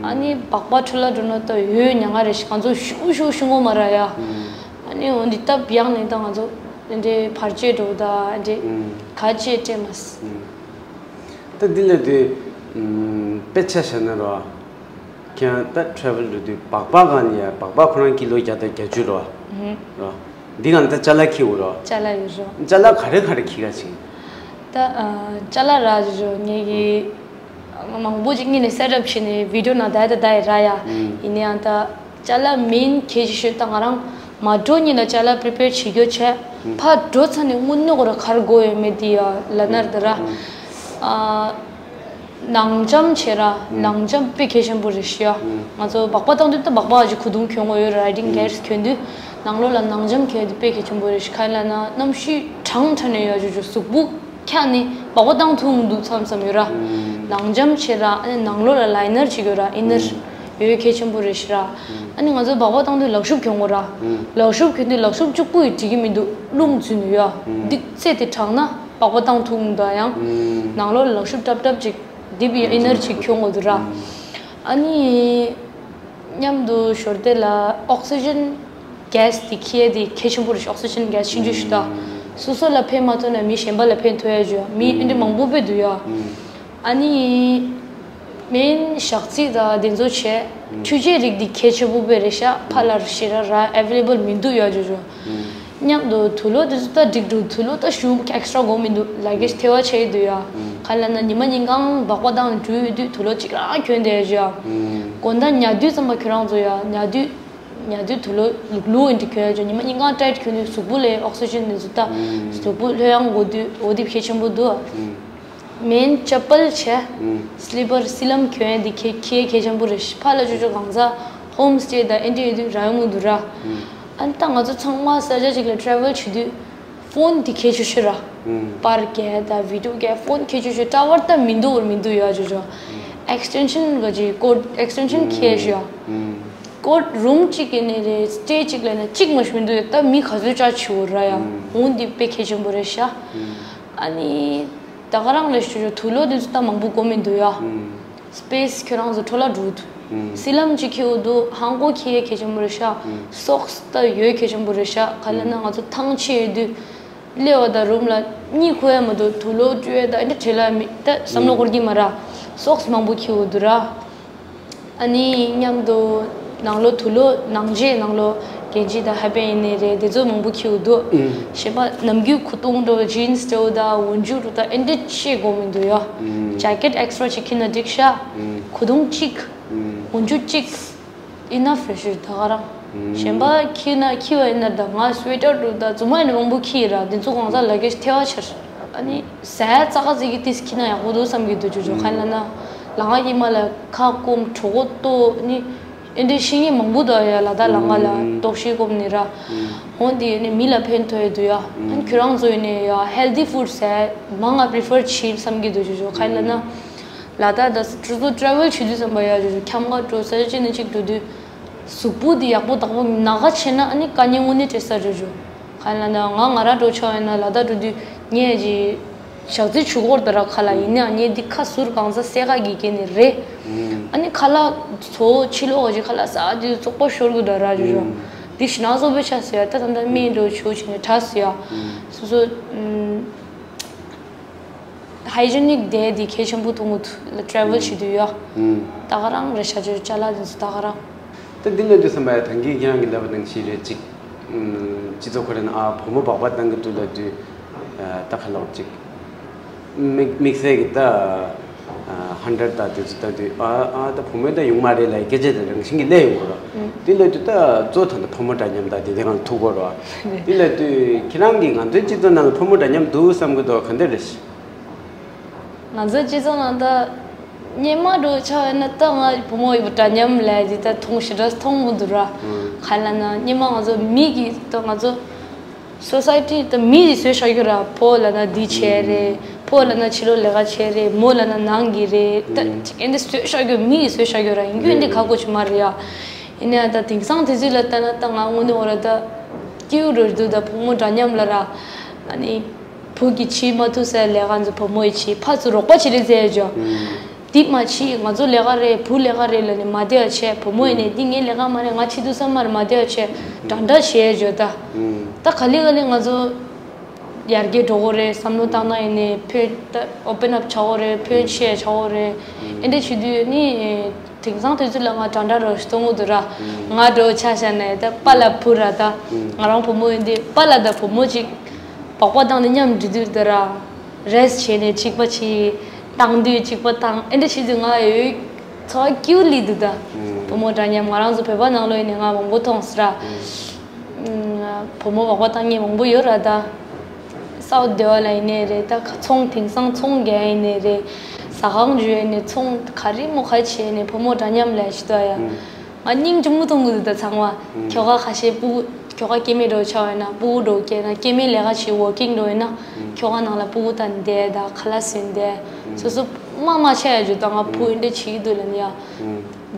ཨ་ནི་སྦག་སྦག་འཕྲོ་ལ་འགྲོ་ན་ད་ཡོད་མྱ་ང་རེ་ཞིག་ང་ཚོ་ཤུ་ཤུ་ཤུ་ངོ་མ་ར་ཡ། ཨ་ནི་འོན་ཏེ་སྟབས་ཡག་ནས་ད་ང་ཚོ་འདི་འདྲའི་བར་ཆད་འགྲོ་ད་འདི་ག་ཅེས་སྤྲད་མ་སི། ད་འདི་ལས་དུས་དཔེ་ཆ་བཞག་ན་རོ། ཁྱེད་ད་ཊེ་རེ་ཝལ་འགྲོ་དུས་སྦག་སྦག་གང་ཡ་སྦག་སྦག་ཁོ་རང་ཀི་ལོ་བརྒྱ་དང་བརྒྱད་ཅུ་རོ། རོ། འདི་གང་ད་ཅ་ལག་ཁྱེར་འོ་རོ། ཅ་ལག་ཡོད་རོ། ཅ་ལག་ག་རེ་ག་རེ་ཁྱེར་ག་ཅིག་ད་ཅ་ལག་ར་ཅོ་ཅོ་ངེད་ཀྱི་མང་པོ་ཅིག་ངེད་ནས་སེ་ཊབ་བྱས་ནས་བི་ཌི་ཡོ་ནང་ད་ད་ད་ཡི་ར་ཡ། ཡིན་ནའང་ད་ཅ་ལག་མིན་ཁྱེད་ཀྱི་ཤོད་ད་ང་རང་མ་འགྲོ་ཉིན་ལ་ཅ་ལག་པི་རི་པེར་བྱེད་རྒྱུ་བྱས། ཕར་འགྲོ་ཚར་ནས་དངོས་གནས་ཁོ་ར་གར་དགོས་ཡོད་མེད་དེ་ཡ་ལ་ནར་ད་ར། ནང་འཇམ་བྱེད་ར། ནང་འཇམ་དཔེ་གལ་ཆེན་པོ་རེད་ཤི་ཡ། ང་ཚོ་སྦག་སྦག་བཏང་དུས་ད་སྦག་སྦག་ཅིག་ཁུ་དུང་གྱོན་དགོས་ཡོད་ར། རའི་ཌིང་གེར་སི་གྱོན་དུས་ནང་ལོགས་ལ་ནང་འཇམ་གྱོན་དུས་དཔེ་གལ་ཆེན་པོ་རེད་ཤི། ག་ལ་ན་གནམ་གཤིས་གྲང་དྲགས་ནས་ཡ་ཅོ་ཅོ་གཟུགས་པོ་འཁྱག་ནས་སྦག་སྦག་བཏང་ཐུབ་འདུག་མཚམས་མཚམས་ཡོད་ར། ནང་འཇམ་བྱེད་ར། ཨ་ནི་ནང་ལོགས་ལ་ལའི་ནར་ཅིག་ཡོད་ར། ཨི་ནར་ཡོད་གལ་ཆེན་པོ་རེད་ཤི་ར། ཨ་ནི་ང་ཚོ་སྦག་སྦག་བཏང་དུས་ལག་ཤུབས་གྱོན་དགོས་ར། ལག་ཤུབས་གྱོན་དུས་ལག་ཤུབས་གཅིག་པུ་ཡིས་འགྲིག་གི་མི་འདུག་རླུང་འཛུལ་ནས་ཡ། འདི་ཚེ་དེ་གྲང་ན་སྦག་སྦག་བཏང་ཐུབ་འདུག་ཡང་། ནང་ལོགས་ལ་ལག་ཤུབས་ཏབ་ཏབ་ཅིག་འདི་བི་ཨི་ནར་ཅིག་གྱོན་དགོས་འདུག་ར། ཨ་ནི་མཉམ་དུ་ཞོར་དེ་ལ་ཨོག་སི་ཇན་གེ་སི་དེ་ཁྱེར་དེ་གལ་ཆེན་པོ་རེད་ཤི། ཨོག་སི་ཇན་གེ་སི་ཆུང་ཆུང་ཞིག་ད། སོ་སོ་ལ་ཕན་མ་ཐོགས་ན་མི་གཞན་པ་ལ་ཕན་ཐོགས་ཡ་ཅོ་ཡ། མི་ཨེ་འདྲ་མང་པོ་དཔེ་འདུག་ཡ། ཨ་ནི་མེན་ཞག་ཚིག་དང་དེ་ཚོ་བྱས། འཕྲུལ་ཆས་རིགས་འདི་གལ་ཆེན་པོ་དཔེ་རེད་ཤག་ཕ་ལར་ཞེ་ར་ར་ཨེ་ཝེ་ལེ་བལ་མི་འདུག་ཡ་ཅོ་ཅོ། མཉམ་དུ་དུག་ལོག་དེ་ཚོ་ད་འགྲིག་འགྲོ། དུག་ལོག་ད་ཞུ་ཨེག་སི་ཊ་ར་དགོས་མི་འདུག་ལ་གེ་ཇི་ཐེ་བ་ཆད་འདུག་ཡ། ག་ལ་ན་ཉི་མ་ཉིན་གང་སྦག་སྦག་བཏང་འགྲོ་ཡོད་དུས་དུག་ལོག་གཅིག་རང་གྱོན་བསྡད་ཡ་ཅོ་ཡ། དགོང་དག་ཉལ་དུས་ཙམ་པ་ཁྱོད་རང་ཚོ་ཡ་ཉལ་དུས་ཉལ་དུས་དུག་ལོག་ལུག་ལུག་འདི་གྱོན་ཡ་ཅོ། ཉི་མ་ཉིན་གང་ཊའིཊ་གྱོན་དུས་གཟུགས་པོ་ལ་ཨོག་སི་ཇན་དེ་ཚོ་ད་གཟུགས་པོ་ལྷོད་ཡངས་དགོས་དུས་འོ་དེ་གལ་ཆེན་པོ་འདུག་མེན་ཅ་པལ་བྱས། སི་ལི་པར་སི་ལམ་གྱོན་ཡ་འདི་ཁྱེད་ཁྱེད་གལ་ཆེན་པོ་རེད་ཤི། ཕ་ལ་ཅོ་ཅོ་གང་ཟག་ཧོམ་སི་ཊེ་དང་ཨེ་འདྲ་ཡོད་དུས་ར་ཡོང་གི་འདུག་ར། ཨ་ནི་ད་ང་ཚོ་ཚང་མ་ས་ཆ་གཅིག་ལ་ཊེ་རེ་ཝལ་བྱེད་དུས་ཕོན་འདི་གལ་ཆེ་ཤོས་ར། པར་རྒྱག་དང་བི་ཌི་ཡོ་རྒྱག་ཕོན་གལ་ཆེ་ཤོས། ཊ་ཝར་ད་མི་འདུག་མི་འདུག་ཡ་ཅོ་ཅོ། ཨེག་སི་ཊེན་ཤན་ག་ཅིག་ཀོཌ་ཨེག་སི་ཊེན་ཤན་ཁྱེར་ཤོ་ཡ། ཀོཌ་རུམ་གཅིག་གི་ནས་རེད་སི་ཊེ་གཅིག་ལ་ན་གཅིག་མ་ཞིག་མི་འདུག་ཡ། ད་མི་ག་ཚོད་ཅག་བྱེད་འོ་ར་ཡ། འོ་འདི་དཔེ་གལ་ཆེན་པོ་རེད་ཤ། ཨ་ནི། ད་ག་རང་ལས་ཞུ་ཞུ་དུག་ལོག་དེ་ཚོ་ད་མང་པོ་དགོས་མི་འདུག་ཡ། སི་པེ་སི་ཁྱོད་རང་ཚོ་འཕྲོ་བརླག་འགྲོ་འདུག་སི་ལམ་གཅིག་ཁྱེར་འོ་འདུག་ཧང་གོ་ཁྱེར་ཡ་གལ་ཆེན་པོ་རེད་ཤ། སོག་སི་ད་ཡོད་གལ་ཆེན་པོ་རེད་ཤ། ག་ལ་ན་ང་ཚོ་ཐང་ཆད་ཡོད་དུས་སླེབས་པ་ད་རུམ་ལ་གཉིད་ཁུག་ཡ་མ་གཏོགས་དུག་ལོག་བཀྲུ་ཡ་ད་ཨེ་འདྲ་བྲེལ་ལ་མི་ད་བསམ་བློ་འཁོར་གྱི་མ་ར། སོག་སི་མང་པོ་ཁྱེར་འོ་འདུག་ར། ཨ་ནི་མཉམ་དུ་ནང་ལོགས་དུག་ལོག་ནང་རྗེས་ནང་ལོགས་གན་ཇི་དང་ཧ་པན་ཡིན་ནའི་རེད། དེ་ཚོ་མང་པོ་ཁྱེར་འོ་འདུག་གཞན་པ་ནམ་རྒྱུན་ཁུ་ཏུང་འགྲོ་ཇིན་སི་འགྲོ་དང་འོན་ཇུ་འགྲོ་དང་ཨེ་འདྲ་ཅིག་དགོས་མི་འདུག་ཡ། ཇེ་ཀེཊ་ཨེག་སི་ཊ་ར་ཅིག་ཁྱེར་ན་འགྲིག་ཤ། ཁུ་ཏུང་གཅིག་འོན་ཇུ་གཅིག་ཨི་ནཕ་རེད་ཤི་ད་ག་རང་། གཞན་པ་ཁྱེར་ན་ཁྱེར་བ་ཡིན་ན་ད་ང་སུ་ཝེ་ཊར་འགྲོ་དང་རྫུན་མ་ཡིན་ན་མང་པོ་ཁྱེར་ར། དེ་ཚོ་གང་ཟག་ལ་གེ་ཐེ་བ་ཆར། ཨ་ནི་ཟས་ཙག་ཙིག་གི་ཏིས་ཁྱི་ན་ཡག་པོ་འདུག་བསམ་གྱི་འདུག་ཅོ་ཅོ་ཁ་ལ་ན། ལ་ང་ཡི་མ་ལ་ཁ་སྐོམ་གྲོད་ཁོག་ལྟོགས་ནི། ཨེ་འདྲའི་ཤི་ངེས་མང་པོ་འདུག་ཡ། ལ་དྭགས་ལ་ང་ལ་ལྟོགས་ཤི་སྐོམ་ནི་ར། འོན་ཏེ་ནི་མི་ལ་ཕན་ཐོགས་ཡ་འདུག་ཡ། ཨ་ནི་ཁྱོད་རང་ཚོ་ཡིན་ནི་ཡ་ཧེལ་ཐི་ཕུཌ་ཟས་མང་ང་པི་རི་ཕར་བྱེད་བསམ་གྱི་འདུག་ཅོ་ཅོ་ཁ་ལ་ན། ལ་དྭགས་ད་ཅོ་ཅོ་ཊེ་རེ་ཝལ་བྱེད་དུས་ཙམ་པ་ཡ་ཅོ་ཅོ་ཁྱམས་ཁ་འགྲོ་ས་ཅི་ནས་ཅིག་འགྲོ་དུས། གཟུགས་པོ་འདི་ཡག་པོ་དག་པོ་ན་ཁ་ཆེ་ན་ཨ་ནི་དཀའ་ངལ་དངོས་གནས་འཕྲད་ས་ཅོ་ཅོ། ག་ལ་ན་ང་ང་ར་འགྲོ་ཆོག་ཡིན་ན་ལ་དྭགས་འགྲོ་དུས་ངས་ཀྱི་ཞག་རྩི་ཆུ་འཁོར་དེ་ར་ཁ་ལ་ཡིན་ན་ངས་འདི་ཁ་ཟུར་གང་ས་སེ་ཁ་གི་སྐྱེ་ནི་རེད། ཨ་ནི་ཁ་ལག་ཚོ་ཕྱི་ལོགས་ཀྱི་ཁ་ལག་ཟ་དུས་བཙོག་པ་ཤོར་གི་འདུག་ར་ཅོ་ཅོ། འདི་ཞི་ན་བཟོ་བའི་ཆ་ཟེར་ཡ་ད་ད་ད་སྨན་འགྲོ་ཆོག་བྱས་ནས་དྲག་སོ་ཡ། སོ་སོ། ཧའི་ཇི་ནིག་དེ་དེ་གལ་ཆེན་པོ་མཐོང་གི་འདུག་ལ་ཊེ་རེ་ཝལ་བྱེད་དུས་ཡ། ད་ག་རང་རེད་ཤ་ཅོ་ཅ་ལག་དེ་ཚོ་ད་ག་རང་། ད་འདི་ལ་དུས་བསམ་པ་ཡ་ཐང་གི་ཁྱེད་རང་གི་ལབ་པ་ནང་བཞིན་རེད་ཅིག་སྤྱི་ཚོགས་ཁོ་རེ་ན་ཨ་བུ་མོ་སྦག་སྦག་བཏང་གི་འདུག་ལབ་དུས། ད་ག་ལོག་ཅིག་དམིགས་དམིགས་བསལ་གྱི་ད་ཧན་ཌེ་རེཌ་དང་དེ་ཚོ་ལྟ་དུས་ཨ་ཨ་ད་བུ་མོ་ད་ཡོང་མ་རེད་ལབ་སྐད་ཆ་དེ་རང་བཞིན་གྱིས་སླེབས་ཡོང་གི་རེད། དེ་ལབ་དུས་ད་གཙོ་ད་ད་ཕོ་མོ་འདྲ་མཉམ་དང་དེ་དེ་གང་ཐུག་གི་རེད། དེ་ལབ་དུས་ཁྱེད་རང་གིས་ང་ཚོའི་སྤྱི་ཚོགས་ནང་ལ་ཕོ་མོ་འདྲ་མཉམ་འདུག་བསམ་གྱི་འདུག་ག་འདྲ་རེད། ང་ཚོའི་སྤྱི་ཚོགས་ནང་ད་སྔོན་མ་འདྲ་ཆགས་ཡོད་ན་ད་ང་བུ་མོ་ཡི་འདྲ་མཉམ་ལབ་དེ་ད་མཐོང་ཞེ་དྲག་མཐོང་མི་འདུག་ར། ག་ལབ་ན་སྔོན་མ་ང་ཚོ་མི་གི་ད་ང་ཚོ་སོ་སའི་ཊི་ད་མི་ཡིས་བཟོས་བཞག་རྒྱུ་ར། ཕོ་ལབ་ན་འདི་བྱས་རེད། ཕོ་ལབ་ན་ཕྱི་ལོགས་ལས་ཀ་བྱས་རེད། མོ་ལབ་ན་ནང་གི་རེད། ད་ཨེ་འདི་བཟོས་བཞག་རྒྱུ་མི་ཡིས་བཟོས་བཞག་རྒྱུ་ར། ཡིན་རྒྱུ་ཨེ་འདི་ག་གོ་ཆུ་མ་རེད་ཡ། ཡིན་ན་ཡང་ད་དེང་སང་དུས་ཚོད་ལ་ལྟ་ན་ད་ང་དངོས་གནས་འོ་ར་ད་སྐྱིད་པོ་འདྲ་འདུག་ད་བུ་མོ་འདྲ་མཉམ་ལབ་ར། ཨ་ནི་བུ་གིས་བྱེད་མ་ཐུབ་སའི་ལས་ཀ་ཚོ་བུ་མོ་ཡིས་བྱེད། ཕར་ཚུར་རོགས་པ་བྱེད་རེས་ཟེར་ཡ་ཅོ། འདི་མ་བྱེད། ང་ཚོ་ལས་ཀ་རེད། བུ་ལས་ཀ་རེད་ལབ་ནས་མ་བདེ་བ་བྱས། བུ་མོ་ཡིན་ནས་འདི་ངའི་ལས་ཀ་མ་རེད། ང་བྱེད་ཐུབ་ས་མ་རེད། མ་བདེ་བ་བྱས། འདྲ་འདྲ་བྱས་ཡ་ཅོ་ད། ད་ག་ལེ་ག་ལེ་ང་ཚོ་ཡར་རྒྱས་འགྲོ་གི་རེད། བསམ་བློ་བཏང་ན་ཡིན་ནས་ཕོན་ད་ཨོ་པན་ཨབ་བྱ་གི་རེད། ཕོན་ཤེར་བྱ་གི་རེད། ཨེ་འདྲ་བྱེད་དུས་ནི་དེང་སང་དུས་ཚོད་ལ་ང་འདྲ་འདྲ་རོ་ཞིག་གཏོང་གི་འདུག་ར། ང་འདྲ་བོ་ཆ་བཞག་ནས་ད་པཱ་ལགས་བུ་ར་ད་ང་རང་བུ་མོ་ཡིན་དུས་པཱ་ལགས་དང་བུ་མོ་གཅིག་སྦག་སྦག་བཏང་ནས་མཉམ་འགྲིག་དུས་ད་ར། རེས་བྱས་ནས་གཅིག་པ་གཅིག་བཏང་དུས་གཅིག་པ་བཏང་། ཨེ་འདྲ་བྱེད་དུས་ང་ཡོད་ཚོར་བ་སྐྱིད་པོ་སླེབས་འདུག་ད། བུ་མོ་འདྲ་མཉམ་ང་རང་ཚོ་བོད་པ་ནང་ལོགས་ཡིན་ནས་ང་མང་པོ་མཐོང་སོང་ར། བུ་མོ་སྦག་སྦག་བཏང་མཁན་མང་པོ་ཡོད་ར་ད། སའུ་ཐི་སྡེ་བ་ལ་ཡིན་ནའི་རེད། ད་ཚོང་དེང་སང་ཚོང་རྒྱག་ཡིན་ནའི་རེད། ཟ་ཁང་འཇུ་ཡིན་ནའི་ཚོང་ག་རེ་མོ་ག་བྱས་ནའི་བུ་མོ་འདྲ་མཉམ་ལས་ཞིག་འདུག་ཡ། ང་སྙིང་རྗེ་མོ་མཐོང་གི་འདུག་ད་ཚང་མ། ཁྱོ་ག་ཁ་ཤས་སྤུ་གུ་ཁྱོ་ག་སྐྱེ་དམན་འདྲ་བོ་ཆགས་ཡོད་ན་སྤུ་གུ་འདྲ་བོ་སྐྱེས་ན་སྐྱེ་དམན་ལས་ཀ་བྱེད་ཝོར་ཀིང་འདྲ་བོ་ཡིན་ན་ཁྱོ་ག་ནང་ལ་སྤུ་གུ་དང་བསྡད་ད་ཁ་ལག་བཟོས་བསྡད། སོ་སོ་མ་མ་ཆགས་ཡ་འཇུ་ད་ང་བུ་འདི་འདྲ་བྱེད་ཀྱི་འདུག་ལབ་ནས་ཡ།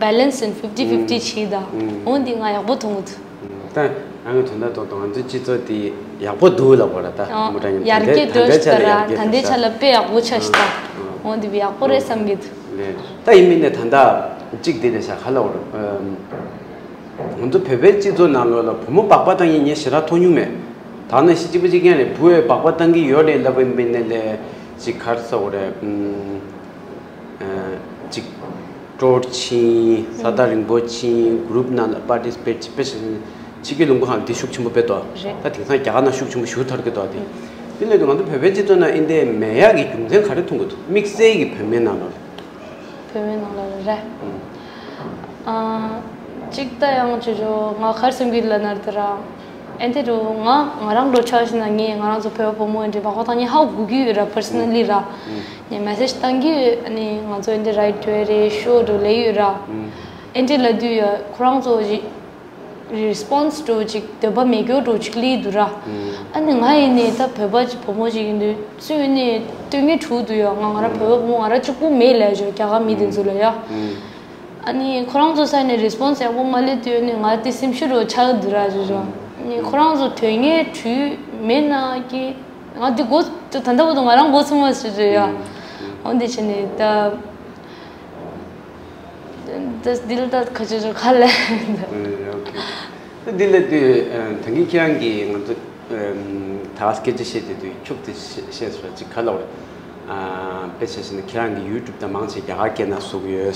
བེ་ལེན་སི་ཨེན་ཕིབ་ཊི་ཕིབ་ཊི་བྱེད་ད། འོ་འདི་ང་ཡག་པོ་མཐོང་གི་འདུག་ད་རང་གི་དོན་དག་ཐོག་ཏུ་ང་ཚོའི་སྤྱི་ཚོགས་དེ་ཡག་པོ་འདུག་ལབ་དགོས་ར་ད། ཨང་། མོ་འདྲ་མཉམ་ཡར་རྒྱས་འགྲོ་ད་ལྟའི་ཆ་ལ་ཡར་རྒྱས་ད་ལྟའི་ཆ་ལ་དཔེ་ཡག་པོ་ཆགས་ཤག་ད། འོ་འདི་ཡག་པོ་རེད་བསམ་གྱི་འདུག་ལས་ད་ཡིན་མིན་ནས་ད་ལྟ་གཅིག་དེ་ནས་ཤ་ཁ་ལ་འོར། ང་ཚོ་བོད་པའི་སྤྱི་ཚོགས་ནང་ལོགས་ལ་བུ་མོ་སྦག་སྦག་བཏང་མཁན་ངས་ཞེ་དྲག་མཐོང་མྱོང་མེད། ད་ནི་གཅིག་པ་གཅིག་རྐྱང་ལས་བུ་ཡིས་སྦག་སྦག་བཏང་གི་ཡོད་རེད་ལབ་པ་ཡིན་པ་ཡིན་ནའི་ལས་ཅིག་ག་རེ་ཟེར་དགོས་རེད། ཅིག་ཀྲོར་ཕྱིན། ས་ཐག་རིང་པོ་ཕྱིན། གུ་རུབ་ནང་ལ་པར་ཊི་སི་པེཊ་བྱེད་པ་ཞིག་ཕྱི་རྒྱལ་ལུང་པ་ཁག་ལ་འདི་ཤུགས་ཆེན་པོ་དཔེ་འདུག་རེད། ད་དེང་སང་རྒྱ་གར་ནང་ཤུགས་ཆེན་པོ་ཞུ་ཐར་གི་འདུག་དེ། དེ་ལས་དུ་ང་ཚོ་བོད་པའི་སྤྱི་ཚོགས་ནང་ཨིན་དེ་མེད་ཡག་གི་རྒྱུ་མཚན་ག་རེ་མཐོང་གི་འདུག་དམིགས་བསལ་གྱི་བོད་མིའི་ནང་ལོགས་ལ། བོད་མིའི་ནང་ལོགས་ལ་རེད། ཨ། གཅིག་ད་ཡང་ཅོ་ཅོ་ང་ག་རེ་སེམས་ཀྱི་ལ་ནར་དེ་ར། ཨེ་འདི་རུ་ང་ང་རང་འགྲོ་ཆགས་ཤི་ན་ངས་ང་རང་ཚོ་བོད་པ་བུ་མོ་ཨེ་འདྲི་བག་བག་བཏང་ངས་ཧ་གོ་གི་ཡོད་ར། པར་སོ་ནལ་ལི་ར། ངས་མེ་སེ་ཇི་བཏང་གི་ཡོད། ཨ་ནི་ང་ཚོ་ཨེ་འདི་རའི་ཊི་ཡོད་རེད། ཤོ་འགྲོ་ལེ་ཡོད་ར། ཨེ་འདི་ལ་དུས་ཡ་ཁོ་རང་ཚོ་རི་རི་སི་པོན་སི་འགྲོ་ཅིག་འདོད་པ་མེད་སྐྱོ་འགྲོ་ཅིག་ལི་འདུག་ར། ཨ་ནི་ང་ཡིན་ནས་ད་བོད་པ་ཅིག་བུ་མོ་ཅིག་ཡིན་དུས་ཚུལ་ནས་སྟོན་ངེས་ཕྲུ་གུ་འདུག་ཡ། ང་ང་ར་བོད་པ་བུ་མོ་ང་ར་གཅིག་པུ་མེད་ལས་ཅོ་རྒྱ་གར་མི་དེ་ཚོ་ལ་ཡ། ཨ་ནི་ཁོ་རང་ཚོ་ས་ནས་རི་སི་པོན་སི་ཡག་པོ་མ་སླེབས་དུས་ནི་ང་དེ་སེམས་ཤུགས་རོ་ཆག་འདུག་ར་ཅོ་ཅོ། ཨ་ནི་ཁོ་རང་ཚོ་དོན་ངེས་བྲུས་མེད་ན་ཀི་ང་དེ་མགོ་ད་ལྟ་བར་དུ་ང་རང་མགོ་ཚོས་མ་ཤེས་ཅོ་ཡ། འོ་འདི་བྱས་ནས་ད་ད་འདི་ལ་ད་ཁ་ཆེ་ཆོ་ཁ་ལས། ཨོ་ཁེ། ད་འདི་ལ་དུས་ད་གིན་ཁྱེད་རང་གིས་ང་ཚོ། ད་སྐད་ཆ་བཤད་དེ་དུས་ཕྱུག་དེ་བཤད་སོང་ཅིག་ག་ལ་བར། དཔེ་ཆ་བཞག་ན་ཁྱེད་རང་གི་ཡུ་ཊུབ་དང་མང་ཆེ་རྒྱ་གར་སྐད་ནང་བཟོ་གི་ཡོད།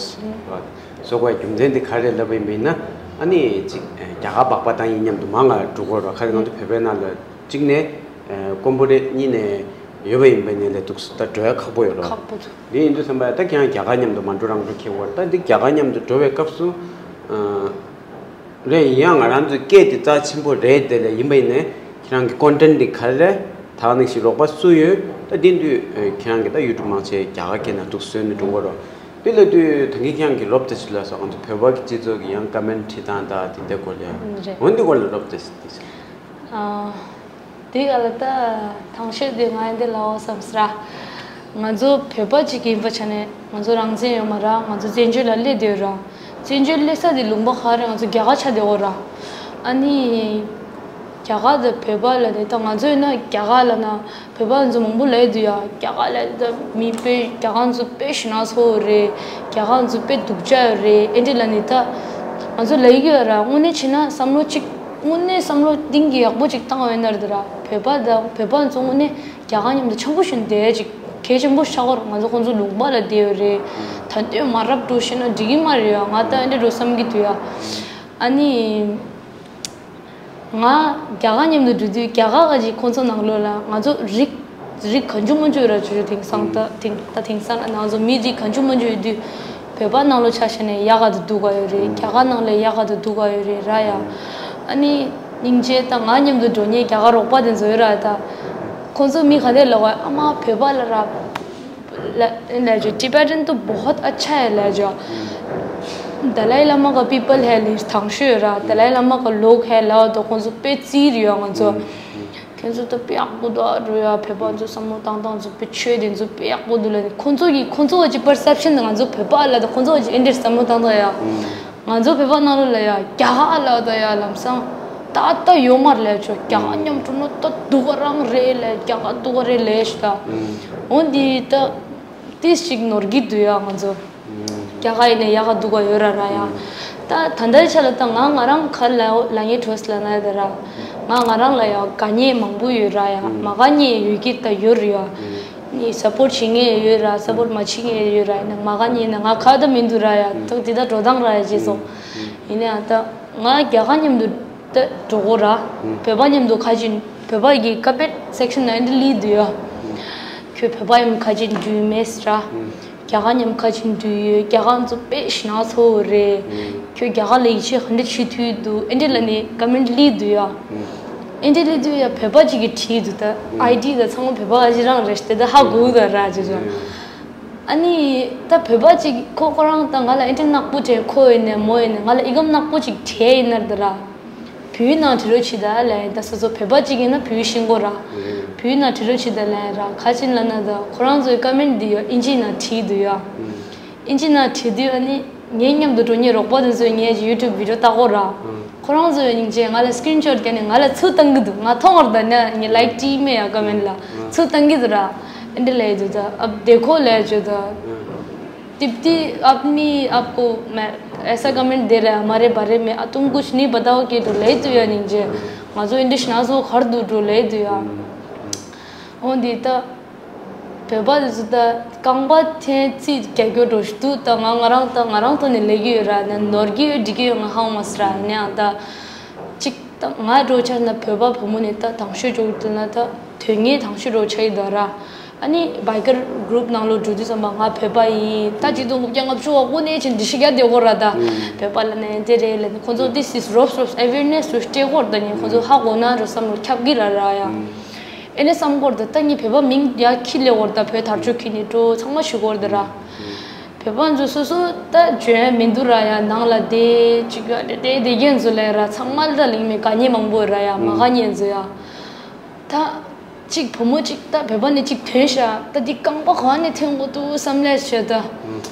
བཟོ་དགོས་རྒྱུ་མཚན་དེ་ག་རེ་ལབ་པ་ཡིན་ན་ཨ་ནི་ཅིག་རྒྱ་གར་སྦག་སྦག་བཏང་ཡིན་མཉམ་དུ་མང་ང་འགྲོ་གི་རེད། ཁ་རེ་ང་ཚོ་བོད་པའི་ནང་ལ་གཅིག་ནས་དཀོན་པོ་རེད། གཉིས་ནས་ཡོད་པ་ཡིན་པ་ནས་ལས་འདུག་ད་འགྲོ་ཡ་ཁག་པོ་ཡོད་རེད། ཁག་པོ་འདུག་དེ་ཡིན་དུས་ཙམ་པ་ད་ཁྱེད་རང་རྒྱ་གར་མཉམ་དུ་མ་འགྲོ་རང་འགྲོ་ཁེལ་བར་ད་འདི་རྒྱ་གར་མཉམ་དུ་འགྲོ་བའི་སྐབས་སུ། རེད། ཡིན་ཡང་ང་རང་ཚོའི་སྐད་དེ་རྩ་ཆེན་པོ་རེད་དེ་ལས་ཡིན་པ་ཡིན་ནའི་ཁྱེད་རང་གི་ཀོན་ཊེན་ཊི་འདི་ག་རེ་རེད། ད་ནི་ཞིག་རོགས་པ་སུ་ཡོད། ད་འདི་འདུས་ཁྱེད་རང་གི་ད་ཡུ་ཊུབ་མང་ཆེ་རྒྱ་གར་སྐད་ནང་འདུག་བཟོས་ནས་འགྲོ་གི་རོགས། དེ་ལས་དུས་ད་གིན་ཁྱེད་རང་གི་རོབ་དེ་ཞིག་ལ་སོགས་ང་ཚོ་བོད་པ་གི་སྤྱི་ཚོགས་ཀྱི་ཡང་ཀ་མེན་ཊི་བྲིས་སྟངས་ད་དེ་འདྲ་སྐོར་ལ་འོན་འདི་སྐོར་ལ་རོབ་དེ་ཞིག་དེ་ཞིག་དེ་ག་ལ་ད་ཐང་ཤེར་དེ་ང་ཡང་དེ་ལའོ་བསམ་སྲ། ང་ཚོ་བོད་པ་ཅིག་ཡིན་པ་ཆ་ནས་ང་ཚོ་རང་བཙན་ཡོད་མ་ར། ང་ཚོ་བཙན་བྱོལ་ལ་སླེབས་བསྡད་ཡོད་ར། བཙན་བྱོལ་སླེབས་ས་དེ་ལུང་པ་ག་རེ་ང་ཚོ་རྒྱ་གར་ཆགས་བསྡད་ཡོད་ར། ཨ་ནི་རྒྱ་གར་དང་བོད་པ་ལ་དེ་ད་ང་ཚོ་ཡིན་ན་རྒྱ་གར་ལ་ན་བོད་པ་ང་ཚོ་མང་པོ་ལ་ཡོད་དུ་ཡ། རྒྱ་གར་ལ་ད་མི་དཔེ་རྒྱ་གར་ང་ཚོ་དཔེ་ཞེ་ན་ཚོ་རེད། རྒྱ་གར་ང་ཚོ་དཔེ་སྡུག་ཅག་ཡོད་རེད། ཨེ་འདྲ་ལ་ནི་ད་ང་ཚོ་ལ་ཡོད་ཡོད་ར། དངོས་གནས་བྱས་ན་བསམ་བློ་གཅིག་དངོས་གནས་བསམ་བློ་གཏིང་གི་ཡག་པོ་ཅིག་བཏང་བ་ཡིན་ན་རེད་ད་ར། བོད་པ་དང་བོད་པ་ཚོ་དངོས་གནས་རྒྱ་གར་མཉམ་དུ་འཆམ་པོ་བྱས་ནས་བསྡད་ཅིག་གལ་ཆེན་པོ་ཤ་སྐོར་ང་ཚོ་ཁོང་ཚོ་ལུང་པ་ལ་བསྡད་ཡོད་རེད། ད་འདོད་མ་རབས་འགྲོ་ཤེས་ན་འགྲིག་གི་མ་རེད་ཡ། ང་ད་ཨེ་འདྲ་འགྲོ་བསམ་གྱི་འདུག་ཡ། ཨ་ནི་ང་རྒྱ་གར་མཉམ་དུ་འགྲོ་དུས་རྒྱ་གར་ག་ཅིག་ཁོང་ཚོ་ནང་ལོགས་ལ་ང་ཚོ་རིགས་ རིགས་གང་བྱུང་མང་བྱུང་ཡོད་ར། ཆུ་ཆུ་དེང་སང་ད་དེང་ད་དེང་སང་ང་ཚོ་མི་རིགས་གང་བྱུང་མང་བྱུང་ཡོད་དུས་བོད་པ་ནང་ལོགས་ཆ་བཞག་ནས་ཡག་ག་དུ་འདུག་ག་ཡོད་རེད། རྒྱ་གར་ནང་ལས་ཡག་ག་དུ་འདུག་ག་ཡོད་རེད་ར་ཡ། ཨ་ནི་སྙིང་རྗེ། ད་ང་མཉམ་དུ་འགྲོ་མཁན་རྒྱ་གར་རོགས་པ་དེ་ཚོ་ཡོད་ར། ད་ཁོང་ཚོ་མི་ག་དེ་ལབ་ག་ཨ་མ་བོད་པ་ལ་ར། ལ་ལ་ཇོ་ཊི་བེ་ཊན་ཏོ་བྷོ་ཧོད་ཨ་ཆ་ཧེ། ལ་ཇོ་དཱ་ལའི་བླ་མ་ག་པི་པལ་ཧེ་ལི་དང་ཤོས་ར། དཱ་ལའི་བླ་མ་ག་ལོག་ཧེ་ལ་དོ་ཁོང་ཚོ་དཔེ་རྩིས་རེད་ཡ། ང་ཚོ་ཁྱེད་ཚོ་ད་དཔེ་ཡག་པོ་འདུག་རོ་ཡ། བོད་པ་ཚོ་བསམ་བློ་བཏང་སྟངས་ཚོ་དཔེ་ཆོས་དེ་ཚོ་དཔེ་ཡག་པོ་འདུག་ལ་ནི། ཁོང་ཚོ་གི་ཁོང་ཚོ་བ་ཅིག་པར་སེབ་ཤན་དང་ང་ཚོ་བོད་པ་ལ་དང་ཁོང་ཚོ་བ་ཅིག་ཨེ་འདྲས་བསམ་བློ་བཏང་སྟངས་ཡ། ང་ཚོ་བོད་པ་ནང་ལོགས་ལ་ཡ་རྒྱ་གར་ལ་དང་ཡ་ལམ་སང་ད་ལྟ་ཡོད་མ་རེད་ལས་ཆོག་རྒྱ་གར་མཉམ་འགྲོ་ན་ད་སྡུག་ག་རང་རེད་ལས། རྒྱ་གར་སྡུག་ག་རེད་ལས་ཤི་ད། འོ་འདི་ད་ཏིས་ཅིག་ནོར་གི་འདུག་ཡ། ང་ཚོ་རྒྱ་གར་ཡིན་ནས་ཡག་ག་སྡུག་ག་ཡོད་ར་ར་ཡ། ད་ད་ལྟའི་ཆ་ལ་ད་ང་ང་རང་ག་ལ་ལ་ངའི་གྲོས་ལ་ན་ཡ་ད་ར། ང་ང་རང་ལ་ཡ་དགའ་མཁན་མང་པོ་ཡོད་ར་ཡ། མ་དགའ་མཁན་ཡོད་ཀྱི་ད་ཡོད་རེད་ཡ། ནི་སབ་པོར་བྱེད་མཁན་ཡོད་ར། སབ་པོར་མ་བྱེད་མཁན་ཡོད་ར། ཡིན་ན་མ་དགའ་མཁན་ཡིན་ན་ང་ག་ད་མི་འདུག་ར་ཡ། ཐུག་དེ་ད་འགྲོ་སྟངས་ར་ཡ་རྗེས་སོ། ཡིན་ནའང་ད་ང་རྒྱ་གར་མཉམ་དུ་ད་འགྲོ་གོ་ར། བོད་པ་མཉམ་དུ་ཁ་ཅིག་བོད་པ་གི་ཀ་མེན་སེག་ཤན་ན་འདི་ལི་འདུག་ཡ། ཁྱོད་བོད་པ་མཉམ་ཁ་ཅིག་འགྲུལ་མེད་ར། རྒྱ་གར་མཉམ་ཁ་ཅིག་འགྲུལ་ཡོད། རྒྱ་གར་ཚོ་དཔེ་ཞེ་ནག་ཚོ་རེད། ཁྱོད་རྒྱ་གར་ལ་ཡིད་ཆེས་ག་འདྲ་བྱེད་ཐུབ་འདུག་ཨེ་འདྲ་ལ་ནི་ཀ་མེན་ལི་འདུག་ཡ། ཨེ་འདྲ་ལི་འདུག་ཡ། བོད་པ་ཅིག་གིས་བྲིས་འདུག་ད་ཨའི་ཌི་ད་ཚང་མ་བོད་པ་ཨ་ཅེ་རང་རེད་དེ། ད་ཧ་གོ་ད་ར་ཅེ་ཅོ། ཨ་ནི་ད་བོད་པ་ཅིག་ཁོ་ཁོ་རང་ད་ང་ལ་ཨེ་འདྲ་ནག་པོ་བྲིས། ཁོ་ཡིན་ནས་མོ་ཡིན་ནས་ང་ལ་ཨི་གམ་ནག་པོ་ཅིག་བྲིས་ཡིན་ནར་ད་ར། བོད་ནང་བྲིས་རོགས་བྱེད་ད་ལས། ད་སོ་སོ་བོད་པ་ཅིག་ཡིན་ན་བོད་ཤེས་དགོས་ར། བོད་ནང་བྲིས་རོགས་བྱེད་ད་ལས་ར། ག་ཅིན་ལ་ན་ད་ཁོ་རང་ཚོའི་ཀ་མེན་འདི་ཡོད། ཨིན་ཇི་ནང་བྲིས་འདུག་ཡ། ཨིན་ཇི་ནང་བྲིས་དུས་ཨ་ནི་ངའི་མཉམ་དུ་འགྲོ་མཁན་རོགས་པ་དེ་ཚོས་ངའི་ཡུ་ཊུབ་བི་ཌི་ཡོ་ལྟ་གོ་ར། ཁོ་རང་ཚོའི་སྙིང་རྗེ། ང་ལ་སི་ཀི་རིན་ཤོཊ་བརྒྱབ་ནས་ང་ལ་ཚུར་བཏང་གི་འདུག་ང་མཐོང་བར་ད་ནས་ངས་ལའིཀ་བྲིས་མེད་ཡ་ཀ་མེན་ལ། ཚུར་བཏང་གི་འདུག་ར། ཨེ་འདྲ་ལས་འདུག་ད་ཨབ་དེ་ཁོ་ལས་བརྗོད་ད། टिप्पणी आपने आपको मैं ऐसा कमेंट दे रहा है हमारे बारे में तुम कुछ नहीं बताओ कि ལབ་དུས་ཡ་སྙིང་རྗེ། ང་ཚོ་ཨེ་འདྲ་ཞིག་ན་ཚོ་གར་འདུག་འགྲོ་ལབ་དུས་ཡ། འོ་འདི་ད་བོད་པ་དེ་ཚོ་ད་རྐང་པ་འཐེན་རྩིས་རྒྱག་རྒྱུ་འགྲོ་ཞིག་འདུག་ད་ང་ང་རང་ད་ང་རང་ཐོག་ནས་ལས་ཀྱི་ཡོད་ར། ནས་ནོར་གྱི་ཡོད་འགྲིག་གི་ཡོད་ང་ཧ་གོ་མ་སོང་ར། ནས་ཡང་ད་ཅིག་ད་ང་འགྲོ་ཆ་ན་བོད་པ་བུ་མོ་ནས་ད་དང་ཤོས་འགྲོ་གི་འདུག་ན་ད་དོན་ངེས་དང་ཤོས་འགྲོ་ཆ་ཡི་འདུག་ར། ཨ་ནི་བའི་ཀར་གུ་རུབ་ནང་ལོགས་འགྲོ་དུས་ཙམ་པ་ང་བོད་པ་ཡིན། ད་ཅི་ཐུང་ངུ་བརྒྱ་ལྔ་བཅུ་བ་ཀུན་ནས་ཆེན་འདི་ཤི་རྒྱ་དེ་གོ་ར། ད་བོད་པ་ལ་ནས་དེ་རེད་ལ་ཁོང་ཚོ་this is ropes ropes awareness ཚོ་སྤྲད་གོ་ར། ད་ནི་ཁོང་ཚོ་ཧ་གོ་ན་འགྲོ་བསམ་བློ་ཁྱབ་གི་ར་ར་ཡ། ཨེ་ནས་བསམ་གོ་ར། ད་ད་ནི་བོད་པ་མིང་ཡ་ཁྱི་ལེ་གོ་ར། ད་བོད་དར་ལྕོག་ཁྱི་ནི་འགྲོ་ཚང་མ་ཞུ་གོ་ར། ད་ར་བོད་པ་ཚོ་སོ་སོ་ད་འཇོན་མི་འདུག་ར་ཡ། ནང་ལ་དེ་ཅིག་ཡ་དེ་དེ་དེ་གན་ཚོ་ལས་ར་ཚང་མ་ལ་ད་ལིང་མི་དགའ་ཉེ་མང་པོ་ར་ཡ། མ་དགའ་ཉེ་ཚོ་ཡ། ད་གཅིག་བུ་མོ་གཅིག་ད་བོད་པ་ནས་གཅིག་ཐོན་ཤག་ད་འདི་རྐང་པ་གང་ནས་འཐེན་དགོས་འདུག་བསམ་ལས་བྱས་ད།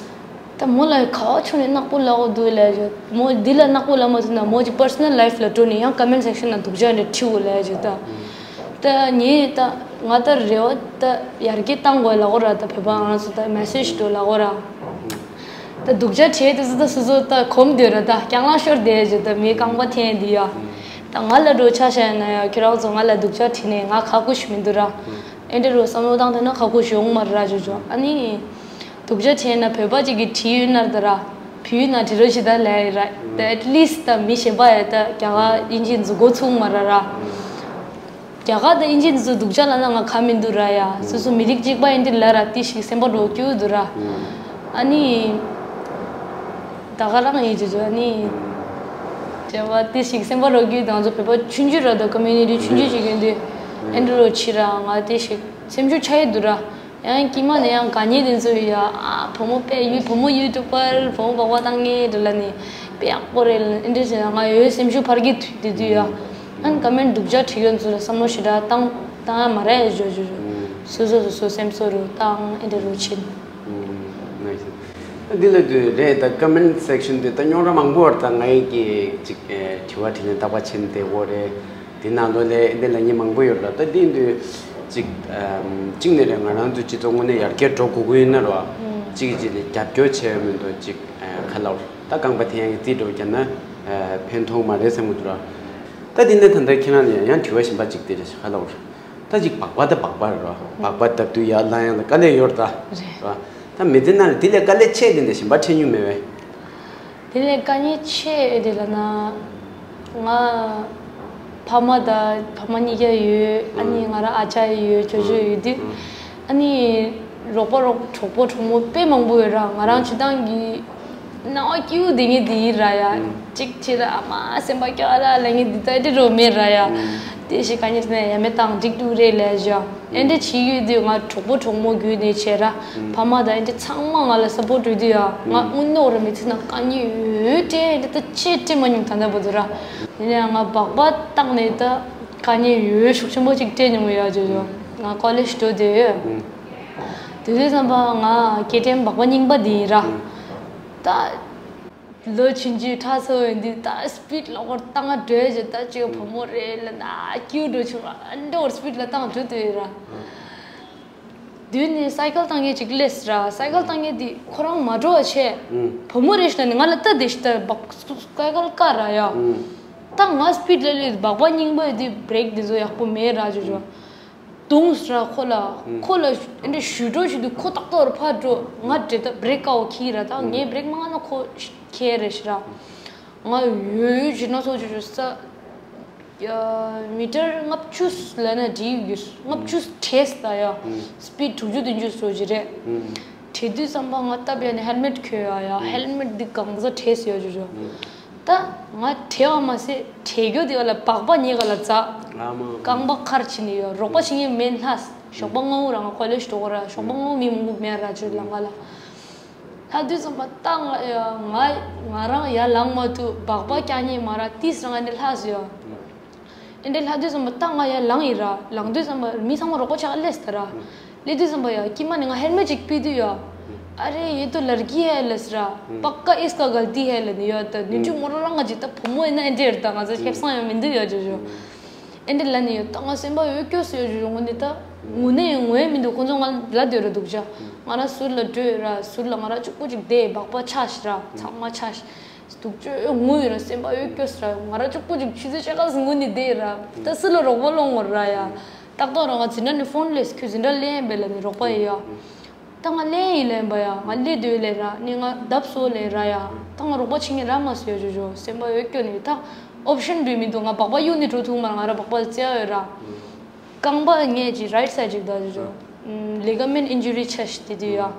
ད་མོ་ལ་ག་བ་ཕྱོགས་ནས་ནག་པོ་ལབ་དགོས་འདུག་ལས་བྱས། མོ་འདི་ལ་ནག་པོ་ལབ་མ་ཐུབ་ན་མོ་གཅིག་པར་སོ་ནལ་ལའིཕ་ལ་འགྲོ་ནས་ཡང་ཀ་མེན་སེག་ཤན་ན་སྡུག་ཅག་འདྲ་འབྲི་དགོས་ལས་བྱས་ད། ད་ངས་ད་ང་ད་རེ་བ་ད་ཡར་རྒྱས་བཏང་དགོས་ལབ་དགོས་ར། ད་བོད་པ་ང་རང་ཚོ་ད་མེ་སེཇ་འགྲོ་ལབ་དགོས་ར། ད་སྡུག་ཅག་བྲིས་དེ་ཚོ་ད་སོ་སོ་ད་གོམས་སྡོད་ར། ད་རྐྱང་ལང་ཤོར་བསྡད་བྱས་ད་མིའི་རྐང་པ་འཐེན་འདི་ཡ། ད་ང་ལ་འགྲོ་ཆ་བཞག་ན་ཡ་ཁྱོད་རང་ཚོ་ང་ལ་སྡུག་ཅག་བྲིས་ནས་ང་ཁག་པོ་ཞིག་མི་འདུག་ར། ཨེ་འདྲ་རུ་བསམ་བློ་བཏང་ཐུབ་ན་ཁག་པོ་ཞིག་ཡོང་མ་རེད་ར་ཅོ་ཅོ། ཨ་ནི་སྡུག་ཅག་བྲིས་ན་བོད་པ་ཅིག་གིས་བྲིས་ཡོད་ན་ད་ར། བོད་ཡིག་ནང་བྲིས་རོགས་བྱེད་ད་ལབ་ཡ་ར། ད་at least ད་མི་གཞན་པ་ཡ་ད་རྒྱ་གར་དབྱིན་ཇི་འཛུགས་འགོ་ཚུགས་མ་ར་ར། རྒྱ་གར་དང་དབྱིན་ཇི་འདི་ཚོ་སྡུག་ཅག་ལབ་ན་ང་ཁ་མི་འདུག་ར་ཡ། སོ་སོ་མི་རིགས་གཅིག་པ་ཡིན་དུས་ལ་ར་ཏི་ཞིག་སེམས་པ་འགྲོ་སྐྱུག་འདུག་ར། ཨ་ནི། ད་ག་རང་ཡིན་ཅི་ཅི་ཨ་ནི། བྱས་པ་ཏི་ཞིག་སེམས་པ་འགྲོ་སྐྱུག་དང་ཚོ་བོད་པ་ཆུང་ཆུང་ར་དང་ཀོ་མིའུ་ནི་ཊི་ཆུང་ཆུང་ཞིག་ཡིན་དུས། ཨེ་འདྲ་རོ་ཕྱི་ར་ང་ཏི་ཞིག་སེམས་ཤུགས་ཆག་ཡི་འདུག་ར། ཡང་དཀྱིལ་མ་ནས་ཡང་དགའ་ཉེ་དེ་ཚོ་ཡ་ཨ་བུ་མོ་དཔེ་ཡུ་བུ་མོ་ཡུ་ཊུབ་པར་བུ་མོ་སྦག་སྦག་བཏང་ངེས་འདྲ་ལ་ནི་དཔེ་ཡག་པོ་རེད་ལ་ཨེ་འདྲ་ཟེར་ན་ང་ཡོད་སེམས་ཤུགས་འཕར་གྱི་དུས་དེ་དུས་ཡ། ཨན་ཀ་མེན་སྡུག་ཅག་བྲིས་ཡོད་ཚོ་ལ་བསམ་བློ་ཞེ་དྲག་བཏང་བཏང་ཡ་མ་རེད་ཞོ་ཞོ་ཞོ། སོ་སོ་སོ་སོ་སེམས་གསོ་རུ་བཏང་ཨེ་འདྲ་རུ་ཕྱིན། འདི་ལ་དུས་རེད་ད་ཀ་མེན་སེག་ཤན་དུ་ད་རྙོག་དྲ་མང་པོ་བར་ད་ང་ཡི་གི་ཅིག་དྲི་བ་དྲིས་ལན་རྟག་པ་ཕྱིན་དེ་འོ་རེད། དེ་ནང་ལོ་ལས་འདི་ལ་ཉེ་མང་པོ་ཡོད་ར། ད་འདི་འདུས་ཅིག་ཅིག་ནས་རེད་ང་རང་ཚོ་སྤྱི་ཚོགས་དངོས་གནས་ཡར་རྒྱས་འགྲོ་དགོས་ཀྱི་ཡོད་ན་ར། ཅིག་ཅིག་ལ་རྒྱབ་སྐྱོར་བྱས་ཡོད་མི་འདུག་ཅིག་ཁ་ལ་ད་རྐང་པ་འཐེན་ཡག་གི་རྩིས་འགྲོ་རྒྱབ་ན་ཕན་ཐོགས་མ་རེད་བསམ་གྱི་འདུག་ར། ད་འདི་ནས་ད་ལྟ་ཁྱེད་རང་ལ་ཡང་དྲི་བ་གཞན་པ་ཅིག་དེ་རེད་ཁ་ལ་ད་ཅིག་སྦག་སྦག་ད་སྦག་སྦག་རེད་ར། སྦག་སྦག་ད་དུས་ཡར་ལངས་ཡག་ལ་དཀའ་ལས་ཡོད་ར་ད་ར། ད་མི་ཚེ་ནང་ལ་འདི་ལས་དཀའ་ལས་ཆེ་དེ་འདྲ་གཞན་པ་འཕྲད་མྱོང་མེད་པས། དེ་ལས་དཀའ་ངལ་ཆེ་ཨེ་དེ་ལ་ན། ང་ ཕ་མ་དང་ཕ་མ་གཉིས་ཀ་ཡོད། ཨ་ནི་ང་རང་ཨ་ཅག་ཡོད། ཅོ་ཅོ་ཡོད་དུས། ཨ་ནི་རོགས་པ་རོགས་གྲོགས་པོ་གྲོགས་མོ་དཔེ་མང་པོ་ཡོད་ར། ང་རང་སྤྱིར་བཏང་གི་སྣང་བ་སྐྱིད་པོ་དེ་ངས་དེ་ཡིན་ར་ཡ། གཅིག་བྱས་ལ་ཨ་མ་སེམས་པ་སྐྱོ་ལ་ལ་ངས་འདི་ལྟ་འདི་རོ་མེད་ར་ཡ། དེ་ཞིག་ག་ཉེར་ནས་ཡ་མེད་དང་འགྲིག་འགྲུག་རེད་ལས་བཞག་ཨེ་འདྲ་བྱེད་ཡོད་དུས་ང་གྲོགས་པོ་གྲོགས་མོ་བརྒྱུད་ནས་བྱས་ར། ཕ་མ་དང་ཨེ་འདྲ་ཚང་མ་ང་ལ་སཔོར་ཊི་ཡོད་དུས་ཡ། ང་དངོས་གནས་ར་མི་ཚེ་ནང་དཀའ་ངལ་ཡོད་དེ་ཨེ་འདྲ་ད་ཅི་སྤྲད་མ་མྱོང་ད་ལྟ་བར་དུ་ར། ཡིན་ཡང་ང་སྦག་སྦག་བཏང་ནས་ད་དཀའ་ངལ་ཡོད་ཤུགས་ཆེན་པོ་ཅིག་སྤྲད་མྱོང་ཡོད་ཅོ་ཅོ། ང་ཀོ་ལེཇ་འགྲོ་དུས་དུས་དུས་ཙམ་པ་ང་སྐྱེ་ཕྲེང་སྦག་སྦག་རྙིང་པ་འདི་ཡིན་ར། ད་ལོ་ཆུང་ཆུང་ཁྲ་ཚོ་ཡིན་དུས་ད་སི་པིཌ་ལོག་པར་བཏང་འགྲོ་ཅོ། ད་ཅིག་བུ་མོ་རེད་ལ་ན་སྐྱིད་འགྲོ་ཆུང་ར་ཨ་འདྲ་བར་སི་པིཌ་ལ་བཏང་འགྲོ་དུས་ཡིན་ར། མདུན་ནས་སའི་ཀལ་བཏང་མཁན་ཅིག་སླེབས་ར། སའི་ཀལ་བཏང་མཁན་དེ་ཁོ་རང་མ་འགྲོ་བ་བྱས། ཨུམ། བུ་མོ་རེད་ཤི་ན་ནི་ང་ལ་ལྟ་བསྡད་ཤི་ད་སའི་ཀལ་བཀག་ར་ཡ། ཨུམ། ད་ང་སི་པིཌ་ལ་སླེབས་སྦག་སྦག་རྙིང་པ་དེ་བྷི་རེག་དེ་ཚོ་ཡག་པོ་མེད་ར་ཅོ་ཅོ། ཨུམ། བརྡུངས་ར་ཁོ་ལ། ཨུམ། ཁོ་ལ་ཨེ་འདྲ་གཞུ་འགྲོ་ཞུ་དུས་ཁོ་ཏག་ཏག་ར་ཕར་འགྲོ། ང་བྲེལ་ད་བྷི་རེག་བཀག་འོ་ཁྱི་ར། ད་ངས་བྷི་རེག་མ་བཀག་ན་ཁོ་ཁྱེར་རེ་ཤི་ར། ང་ཡོད་ཡོད་ཅིག་ན་ཚོ་ཅོ་ཅོ་ས། ཡ། མི་ཊར་ལྔ་བཅུ་ལ་ན་འགྲིག་ཡོད། ལྔ་བཅུ་བྲེས་ད་ཡ། ཨུམ། སི་པིཌ་དྲུག་ཅུ་བདུན་ཅུ་སོ་ཅི་རེད། ཨུམ། བྲེས་དུས་ཙམ་པ་ང་སྟབས་ཡག་ནས་ཧེལ་མེཊ་གྱོན་ཡ་ཡ། ཨུམ། ཧེལ་མེཊ་འདི་གང་ས་བྲེས་ཡོད་ཅོ་ཅོ། ཨུམ། ད་ང་བྲེས་པ་མ་ཟད་བྲེས་རྒྱུ་དེ་བ་ལ་སྦག་སྦག་ཉེ་ག་ལ་འཛག་ཨ་མ། རྐང་པ་ཁར་ཕྱིན་ནས་ཡོད། རོགས་པ་བྱེད་མཁན་མེད་ལྷ། ཞོགས་པ་སྔ་པོ་ར་ང་ཀོ་ལེཇ་འགྲོ་གོ་ར། ཞོགས་པ་སྔ་པོ་མི་མང་པོ་མེད་ར་ཅོ་ལམ་ཁ་ལ། ལྷ་དུས་ཙམ་པ་ད་ང་ཡ་ང་ང་རང་ཡར་ལངས་མ་ཐུབ། སྦག་སྦག་རྐྱང་ཉེ་མ་ར་ཏིས་རང་ཨེ་འདྲ་ལྷ་སུ་ཡ། ཨེ་འདྲ་ལྷ་དུས་ཙམ་པ་ད་ང་ཡར་ལངས་ཡིན་ར། ལངས་དུས་ཙམ་པ་མི་ཚང་མ་རོགས་པ་ཆགས་སླེབས་ད་ར། སླེབས་དུས་ཙམ་པ་ཡ་དཀྱིལ་མ་ནས་ང་ཧེལ་མེཊ་ཅིག་ཕུད་དུས་ཡ། ཨ་རེ་ཡེ་ཏོ་ལར་གི་ཧེ་ལ་སི་ར། པ་ཀ་ཨིས་ཀ་གལ་ཏི་ཧེ་ལ་ནི་ཡ། ད་ནུ་ཅུ་མོ་རོ་རང་ང་ཅིག་ད་བུ་མོ་ཡིན་ན་ཨེ་འདྲ་ར། ད་ང་ཚོ་ཁེ་བཟང་ཡང་མི་འདུག་ཡ་ཅོ་ཅོ། ཨེ་འདྲ་ལ་ནི་ཡོད། ད་ང་སེམས་པ་འོད་སྐྱོ་སུ་ཡོད་ཅོ་ཅོ། ངོ་ནི་ད་ངུ་ནས་ཡང་ངུ་ཡ་མི་འདུག་ཁོང་ཚོ་ང་ལ་སྡོད་ར་འདུག་ཅ། ང་རང་ཟུར་ལ་བྲོས་ར། ཟུར་ལ་ང་རང་གཅིག་པུ་ཅིག་བསྡད། སྦག་སྦག་ཆགས་ཤི་ར། ཚང་མ་ཆགས་ཤི། སྡུག་ཅོ་ངུ་ཡོད་ར། སེམས་པ་འོད་སྐྱོ་སུ་ར། ང་རང་གཅིག་པུ་ཅིག་ཆུ་ཚོད་ཕྱེད་ཀ་ཟིན་ངུ་ནི་བསྡད་ར། ད་སུ་ལ་རོགས་པ་སློང་ངོ་ར་ཡ། ཏག་ཏག་ར་ང་འཛིན་གྲྭ་ནས་ཕོན་སླེབས། ཁྱོད་འཛིན་གྲྭ་སླེབས་ཡིན་པས་ལ་ནི་རོགས་པ་ཡི་ཡ། ད་ང་སླེབས་ཡིན་ལབ་པ་ཡ། ང་སླེབས་སྡོད་ལབ་ར། ནི་ང་བརྡབ་སོ་ལབ་ར་ཡ། ད་ང་རོགས་པ་བྱེད་མཁན་རག་མ་སོང་ཡ་ཅོ་ཅོ། སེམས་པ་འོད་སྐྱོ་ནི། ད་ཨོབ་ཤན་འདྲ་མི་འདུག་ང་སྦག་སྦག་གཡུག་ནས་འགྲོ་ཐུབ་མ་རེད། ང་རང་སྦག་སྦག་རྩེ་ཡ་ཡོད་ར། རྐང་པ་ངས་ཅིག་རའིཊ་སའིཌ་ཅིག་ད་ཅོ་ཅོ། ལི་ག་མེན་ཨིན་ཇུ་རི་ཆགས་ཤི་དེ་དུས་ཡ།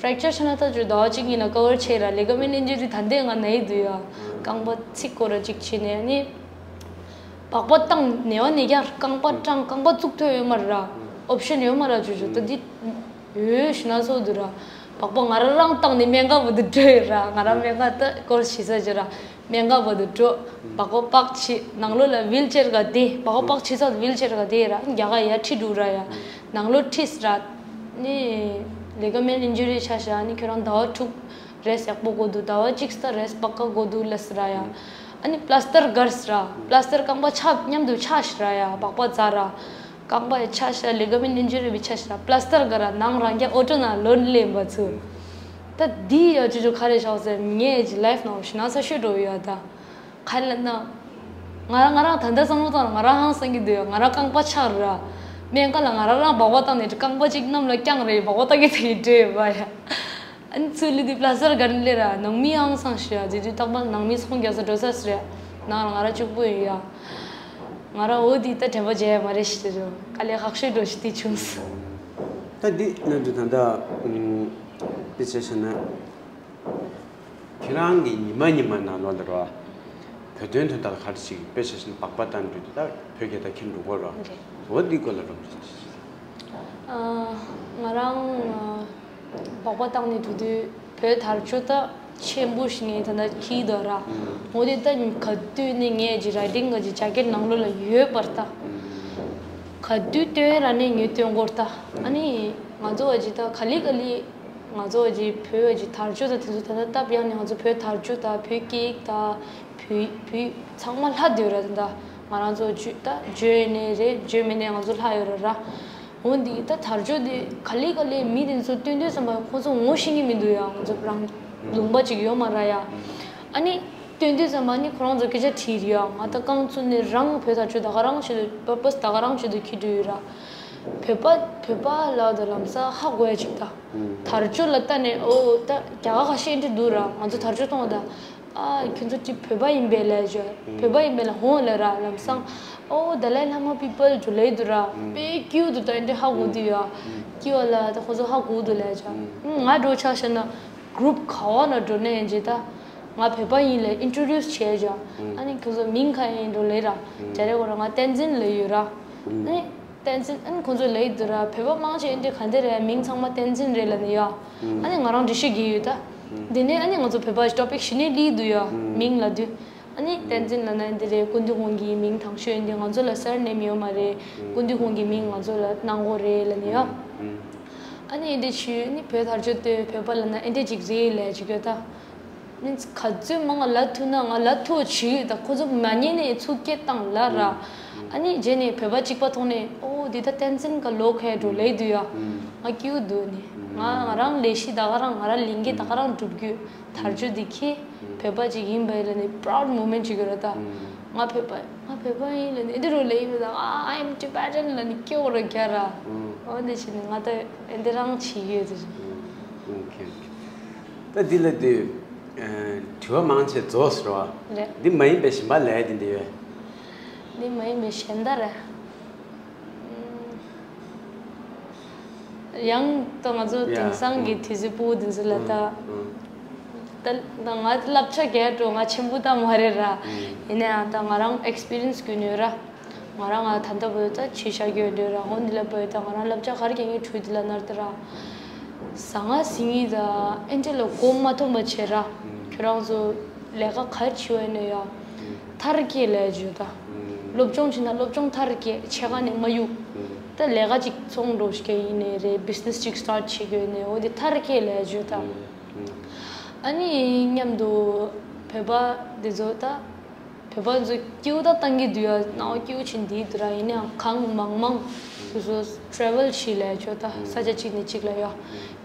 ཕྲེག་ཅར་ཆགས་ན་ད་ཅོ་ཟླ་བ་གཅིག་གཉིས་ལ་ཀ་བར་བྱས་ར། ལི་ག་མེན་ཨིན་ཇུ་རི་ད་ལྟའི་ང་ན་ཡི་དུས་ཡ། རྐང་པ་ཚིག་སྐོར་ར་གཅིག་བྱས་ནས་ནི། སྦག་སྦག་བཏང་ནས་བ་ནས་ཀྱང་རྐང་པ་སྐྲངས། རྐང་པ་བཙུགས་ཐུབ་ཡོད་མ་རེད་ར། ཨོབ་ཤན་ཡོད་མ་རེད་ཅོ་ཅོ། ད་འདི་ཡོད་ཤི་ན་སོ་དུ་ར། སྦག་སྦག་ང་རང་རང་བཏང་ནས་སྨན་ཁང་བར་དུ་འགྲོ་ཡོད་ར། ང་རང་སྨན་ཁང་ད་སྐོར་ཞིག་ས་ཅོ་ར། སྨན་ཁང་བར་དུ་འགྲོ། སྦག་སྦག་པག་ཕྱིས། ནང་ལོགས་ལ་ཝིལ་ཅེར་ག་དེ། སྦག་སྦག་པག་ཕྱིས་ཚར་ཝིལ་ཅེར་ག་དེ་ར། རྒྱ་གར་ཡར་ཁྲིད་འགྲོ་ར་ཡ། ནང་ལོགས་ཁྲིད་ར། ནི་ལི་ག་མེན་ཨིན་ཇུ་རི་ཆགས་ཤག་ནི་ཁྱོད་རང་ཟླ་བ་དྲུག་རེས་ཡག་པོ་དགོས་འདུག་ཟླ་བ་གཅིག་ད་རེས་པ་ཀ་དགོས་འདུག་ལབ་སི་ར་ཡ། ཨ་ནི་པླ་སྟར་གར་སི་ར། པླ་སྟར་རྐང་པ་ཆགས་མཉམ་དུ་ཆགས་ཤི་ར་ཡ། སྦག་སྦག་ཛ་ར། རྐང་པ་ཡ་ཆགས་ཤག་ལི་ག་མེན་ཨིན་ཇུ་རི་བི་ཆགས་ཤི་ར། པླ་སྟར་གར་ར་ནང་རང་རྒྱ་ཨོ་ཊོ་ན་ལོན་ལེན་པ་ཚུ། ད་འདི་ཡ་ཅོ་ཅོ་ག་རེ་ཤག་ཟེར། ངས་ཀྱི་ལའིཕ་ནང་ཞི་ན་ས་ཤོད་འགྲོ་ཡ་ད། ག་ལ་ན། ང་རང་ང་རང་ད་ལྟ་བསམ་བློ་བཏང་ང་རང་ཧང་སང་གི་འདུག་ཡ། ང་རང་རྐང་པ་ཆག་ར། སྨན་ཁང་ལ་ང་རང་རང་སྦག་སྦག་བཏང་ནས་རྐང་པ་གཅིག་གནམ་ལ་བརྐྱངས་རེད། སྦག་སྦག་བཏང་གི་དེ་འདྲ་བ་ཡ། ཨ་ནི་ཚུར་སླེབས་དུས་པླ་སྟར་གར་སླེབས་ར། ནང་མི་ཧང་སང་ཤི་ཡ། དེ་དུས་རྟག་པར་ནང་མི་ཚོང་རྒྱག་ས་འགྲོ་ས་ཟེར་ཡ། ནང་ལ་ང་རང་གཅིག་པུ་ཡོད་ཡ། ང་རང་འོ་དེ་ད་དྲན་པ་བརྗེད་ཡ་མ་རེད་ཤི་རོ། དཀའ་ལས་ཁག་ཤོས་འགྲོ་ཤི་དེ་བྱུང་སོང་། ད་འདི་ནང་དུ་ད་ལྟ་དཔེ་ཆ་བཞག་ན། ཁྱེད་རང་གི་ཉི་མ་ཉི་མ་ནང་ལོགས་ལ་རོ། བོད་དོན་དོན་དག་ལ་ག་རེ་ཞིག་དཔེ་ཆ་བཞག་ན་སྦག་སྦག་བཏང་འགྲོ་དུས་ད་བོད་རྒྱལ་དར་འཁྱེར་འགྲོ་གོ་རོ། རེད། འོ་འདི་སྐོར་ལ་རོ། ཨ། ང་རང་ཨ། སྦག་སྦག་བཏང་ནས་འགྲོ་དུས་བོད་དར་ལྕོག་ད་ཆེན་པོ་ཞིག་ངས་ད་ལྟ་འཁྱེར་འདུག་ར། འོ་དེ་ད་ག་དུས་ནས་ངས་ཀྱི་རའི་ཊིང་གི་ཇེ་ཀེཊ་ནང་ལོགས་ལ་ཡོད་པར་ད། ག་དུས་སྟོན་ར་ནས་ངས་སྟོན་གོ་ར་ད། ཨ་ནི་ང་ཚོ་བ་ཅི་ད་ག་ལེ་ག་ལེ། ང་ཚོ་ཀྱི་བོད་ཀྱི་དར་ལྕོག་དང་དེ་ཚོ་ད་ལྟ་སྟབས་ཡག་ནས་ང་ཚོ་བོད་དར་ལྕོག་དང་བོད་སྐད་ཡིག་དང་བོད་བོད་ཚང་མ་ལྷག་སྡོད་ར། ད་ལྟ་ང་རང་ཚོ་བརྗོད་ད་བརྗོད་ནས་རེད། བརྗོད་མེད་ནས་ང་ཚོ་ལྷག་ཡོད་ར་ར། འོ་འདི་ད་དར་ལྕོག་དེ་ག་ལེ་ག་ལེ་མི་དེ་ཚོ་སྟོན་དུས་ཙམ་པ་ཁོ་ཚོ་ངོ་ཤེས་ཀྱི་མི་འདུག་ཡ། ང་ཚོ་རང་ལུང་པ་ཅིག་ཡོད་མ་ར་ཡ། ཨ་ནི་སྟོན་དུས་ཙམ་པ་ནི་ཁོ་རང་ཚོ་སྐད་ཆ་དྲིས་རེད་ཡ། ང་ད་རྐང་ཚུགས་ནས་རང་བོད་དར་ལྕོག་ད་ག་རང་བྱེད་དུ་པར་པས་ད་ག་རང་བྱེད་དུ་འཁྱེར་འགྲོ་ཡོད་ར། བོད་པ་བོད་པ་ལ་ད་ལམ་སང་ཧ་གོ་ཡ་ཅིག་ད། དར་ལྕོག་ལ་ལྟ་ནས་ཨོ་ད་རྒྱ་གར་ཁ་ཤས་འདྲ་འདུག་ར། ང་ཚོ་དར་ལྕོག་གཏོང་བ་ད། ཨ་ཁྱོད་ཚོ་ཅི་བོད་པ་ཡིན་པས་ལས་བྱོས། བོད་པ་ཡིན་པས་ལ་ཧོང་ལས་ར་ལམ་སང་། ཨོ་ད་ལའི་བླ་མ་པི་པལ་འགྲོ་ལས་འདུག་ར། དཔེ་སྐྱིད་འདུག་ད་འདི་ཧ་གོ་འདི་ཡ། སྐྱིད་པ་ལ་ད་ཁོ་ཚོ་ཧ་གོ་འདུག་ལས་བྱ། ང་འགྲོ་ཆ་ཤ་ན་གུ་རུབ་ག་བ་ན་འགྲོ་ནས་ཡིན་ཅེ་ད། ང་བོད་པ་ཡིན་ལས་ཨིན་ཊྲོ་ཌིའུ་སི་བྱས་བྱ། ཨ་ནི་ཁྱོད་ཚོ་མིང་ག་ཡིན་འགྲོ་ལས་ར། ཇ་རེ་གོ་ར་ང་བསྟན་འཛིན་ལ་ཡོད་ར། ཨ་ནི། བསྟན་འཛིན། ཨ་ནི་ཁོང་ཚོས་ལབ་ཀྱི་འདུག་ར། བོད་པ་མང་ཆེ་འདི་ག་འདི་རེད། མིང་ཚང་མ་བསྟན་འཛིན་རེད་ལབ་ནི་ཡ། ཨ་ནི་ང་རང་འགྲེལ་བཤད་རྒྱག་ཡོད་ད། འདི་ནས་ཨ་ནི་ང་ཚོ་བོད་པ་ཊོ་པིག་གཞི་ནས་སླེབས་འདུག་ཡ། མིང་ལབ་དུས། ཨ་ནི་བསྟན་འཛིན་ལབ་ན་འདི་རེད། སྐུ་མདུན་ཁོང་གི་མིང་དང་ཤོས་འདི་ང་ཚོ་ལ་སར་ནེམ་ཡོད་མ་རེད། སྐུ་མདུན་ཁོང་གི་མིང་ང་ཚོ་ལ་གནང་དགོས་རེད་ལབ་ནི་ཡ། ཨ་ནི་འདི་ཆུ་ནི་བོད་དར་ཆོས་དེ་བོད་པ་ལབ་ན་ཨེ་འདྲ་ཅིག་རེད་ལབ་ཅིག་ཡོད་ད། ནི་ག་ཚོད་མང་ང་ལབ་ཐུབ་ན་ང་ལབ་ཐུབ་བྱེད་ཡོད་ད། ཁོ་ཚོ་མ་ཉན་ནས་ཚུར་སྐད་བཏང་ལབ་ར། ཨ་ནི་རྗེས་ནས་བོད་པ་གཅིག་པ་མཐོང་ནས་ཨོ་འདི་ད་བསྟན་འཛིན་ག་ལོ་ཁའི་འགྲོ་ལས་འདུག་ཡ། ང་སྐྱིད་འདུག་ནི། ང་ང་རང་ལས་གཞི་ད་ག་རང་ང་རང་ལས་འགན་ད་ག་རང་སྒྲུབ་རྒྱུ་དར་རྒྱུ་འདི་ཁྱེད་བོད་པ་ཅིག་ཡིན་པ་ལ་ནི་པ་རའུ་ཌི་མོ་མེན་ཊི་ཅིག་ཡོད་ར་ད། ང་བོད་པ་ང་བོད་པ་ཡིན་ལ་ནི་འདི་རུ་ལས་ཡིན་པ་ད། ཨ་I am Tibetan ལ་ནི་སྐྱོ་ར་རྒྱ་ར། ཨོ་འདི་བྱས་ནས་ང་ད་འདི་རང་བྱེད་ཡོད་དེ། ཨོ་ཁེ་ཨོ་ཁེ། ད་འདི་ལ་དུས། ཨ། དྲི་བ་མང་ཆེ་རྫོགས་ཟེར་བ། རེད། འདི་མ་ཡིན་པའི་གཞན་པ་ལས་དེ་འདི་ཡོད། འདི་མ་ཡིན་པའི་གཞན་དག་རེད། ཨུམ། ཡང་ད་ང་ཚོ། ཡ། དེང་སང་གི། ཨུམ། དུས་ཚོད་སྤུ་གུ་དེ་ཚོ་ལ་ད། ཨུམ། ད་ད་ང་བསླབ་བྱ་རྒྱག་འགྲོ་ང་ཆེན་པོ་ད་མ་རེད་ར། ཨུམ། ཡིན་ན་ཡང་ད་ང་རང་ཨེག་སི་པི་རི་ཡན་སི་གྱོན་ཡོད་ར། ང་རང་ང་ད་ལྟ་བུ་ད་ཆོས་བྱ་རྒྱུ་འདྲ་ར། འོ་འདི་ལ་བུ་ད་ང་རང་བསླབ་བྱ་ག་རེ་རྒྱག་ངེས་འཕྲུལ་འདི་ལ་ནར་ཏི་ར། ཟ་ང་ཟིང་ངི་ད་ཨེ་འདྲ་ལ་གོ་མ་ཐོན་པ་བྱེད་ར། ཁྱོད་རང་ཚོ་ལས་ཀ་ག་རེ་བྱེད་པ་ཡིན་ན་ཡ། མཐར་སྐྱེལ་ལས་བརྗོད་ད། སློབ་སྦྱོང་བྱེད་ན་སློབ་སྦྱོང་མཐར་སྐྱེལ་ཆེ་ག་ནས་མ་གཡུག་ད་ལས་ཀ་ཅིག་ཚོང་འགྲོ་ཞིག་ཡིན་ནའི་རེད། བི་ཛི་ནེ་སི་ཅིག་སི་ཊར་ཊི་བྱེད་དགོས་ནའི་འོ་འདི་མཐར་སྐྱེལ་ལས་བརྗོད་ད། ཨ་ནི་མཉམ་དུ་བོད་པ་འདི་ཚོ་ད། བོད་པ་ཚོ་སྐྱིད་པོ་ད་བཏང་གི་འདུག་ཡ། སྣང་བ་སྐྱིད་པོ་བྱེད་འདི་འདུག་ར། ཡིན་ནའང་གང་མང་མང་དེ་ཚོ་ཊ་རེ་ཝལ་བྱེད་ལས་ཆོག་ད། ས་ཆ་གཅིག་ནས་གཅིག་ལ་ཡ།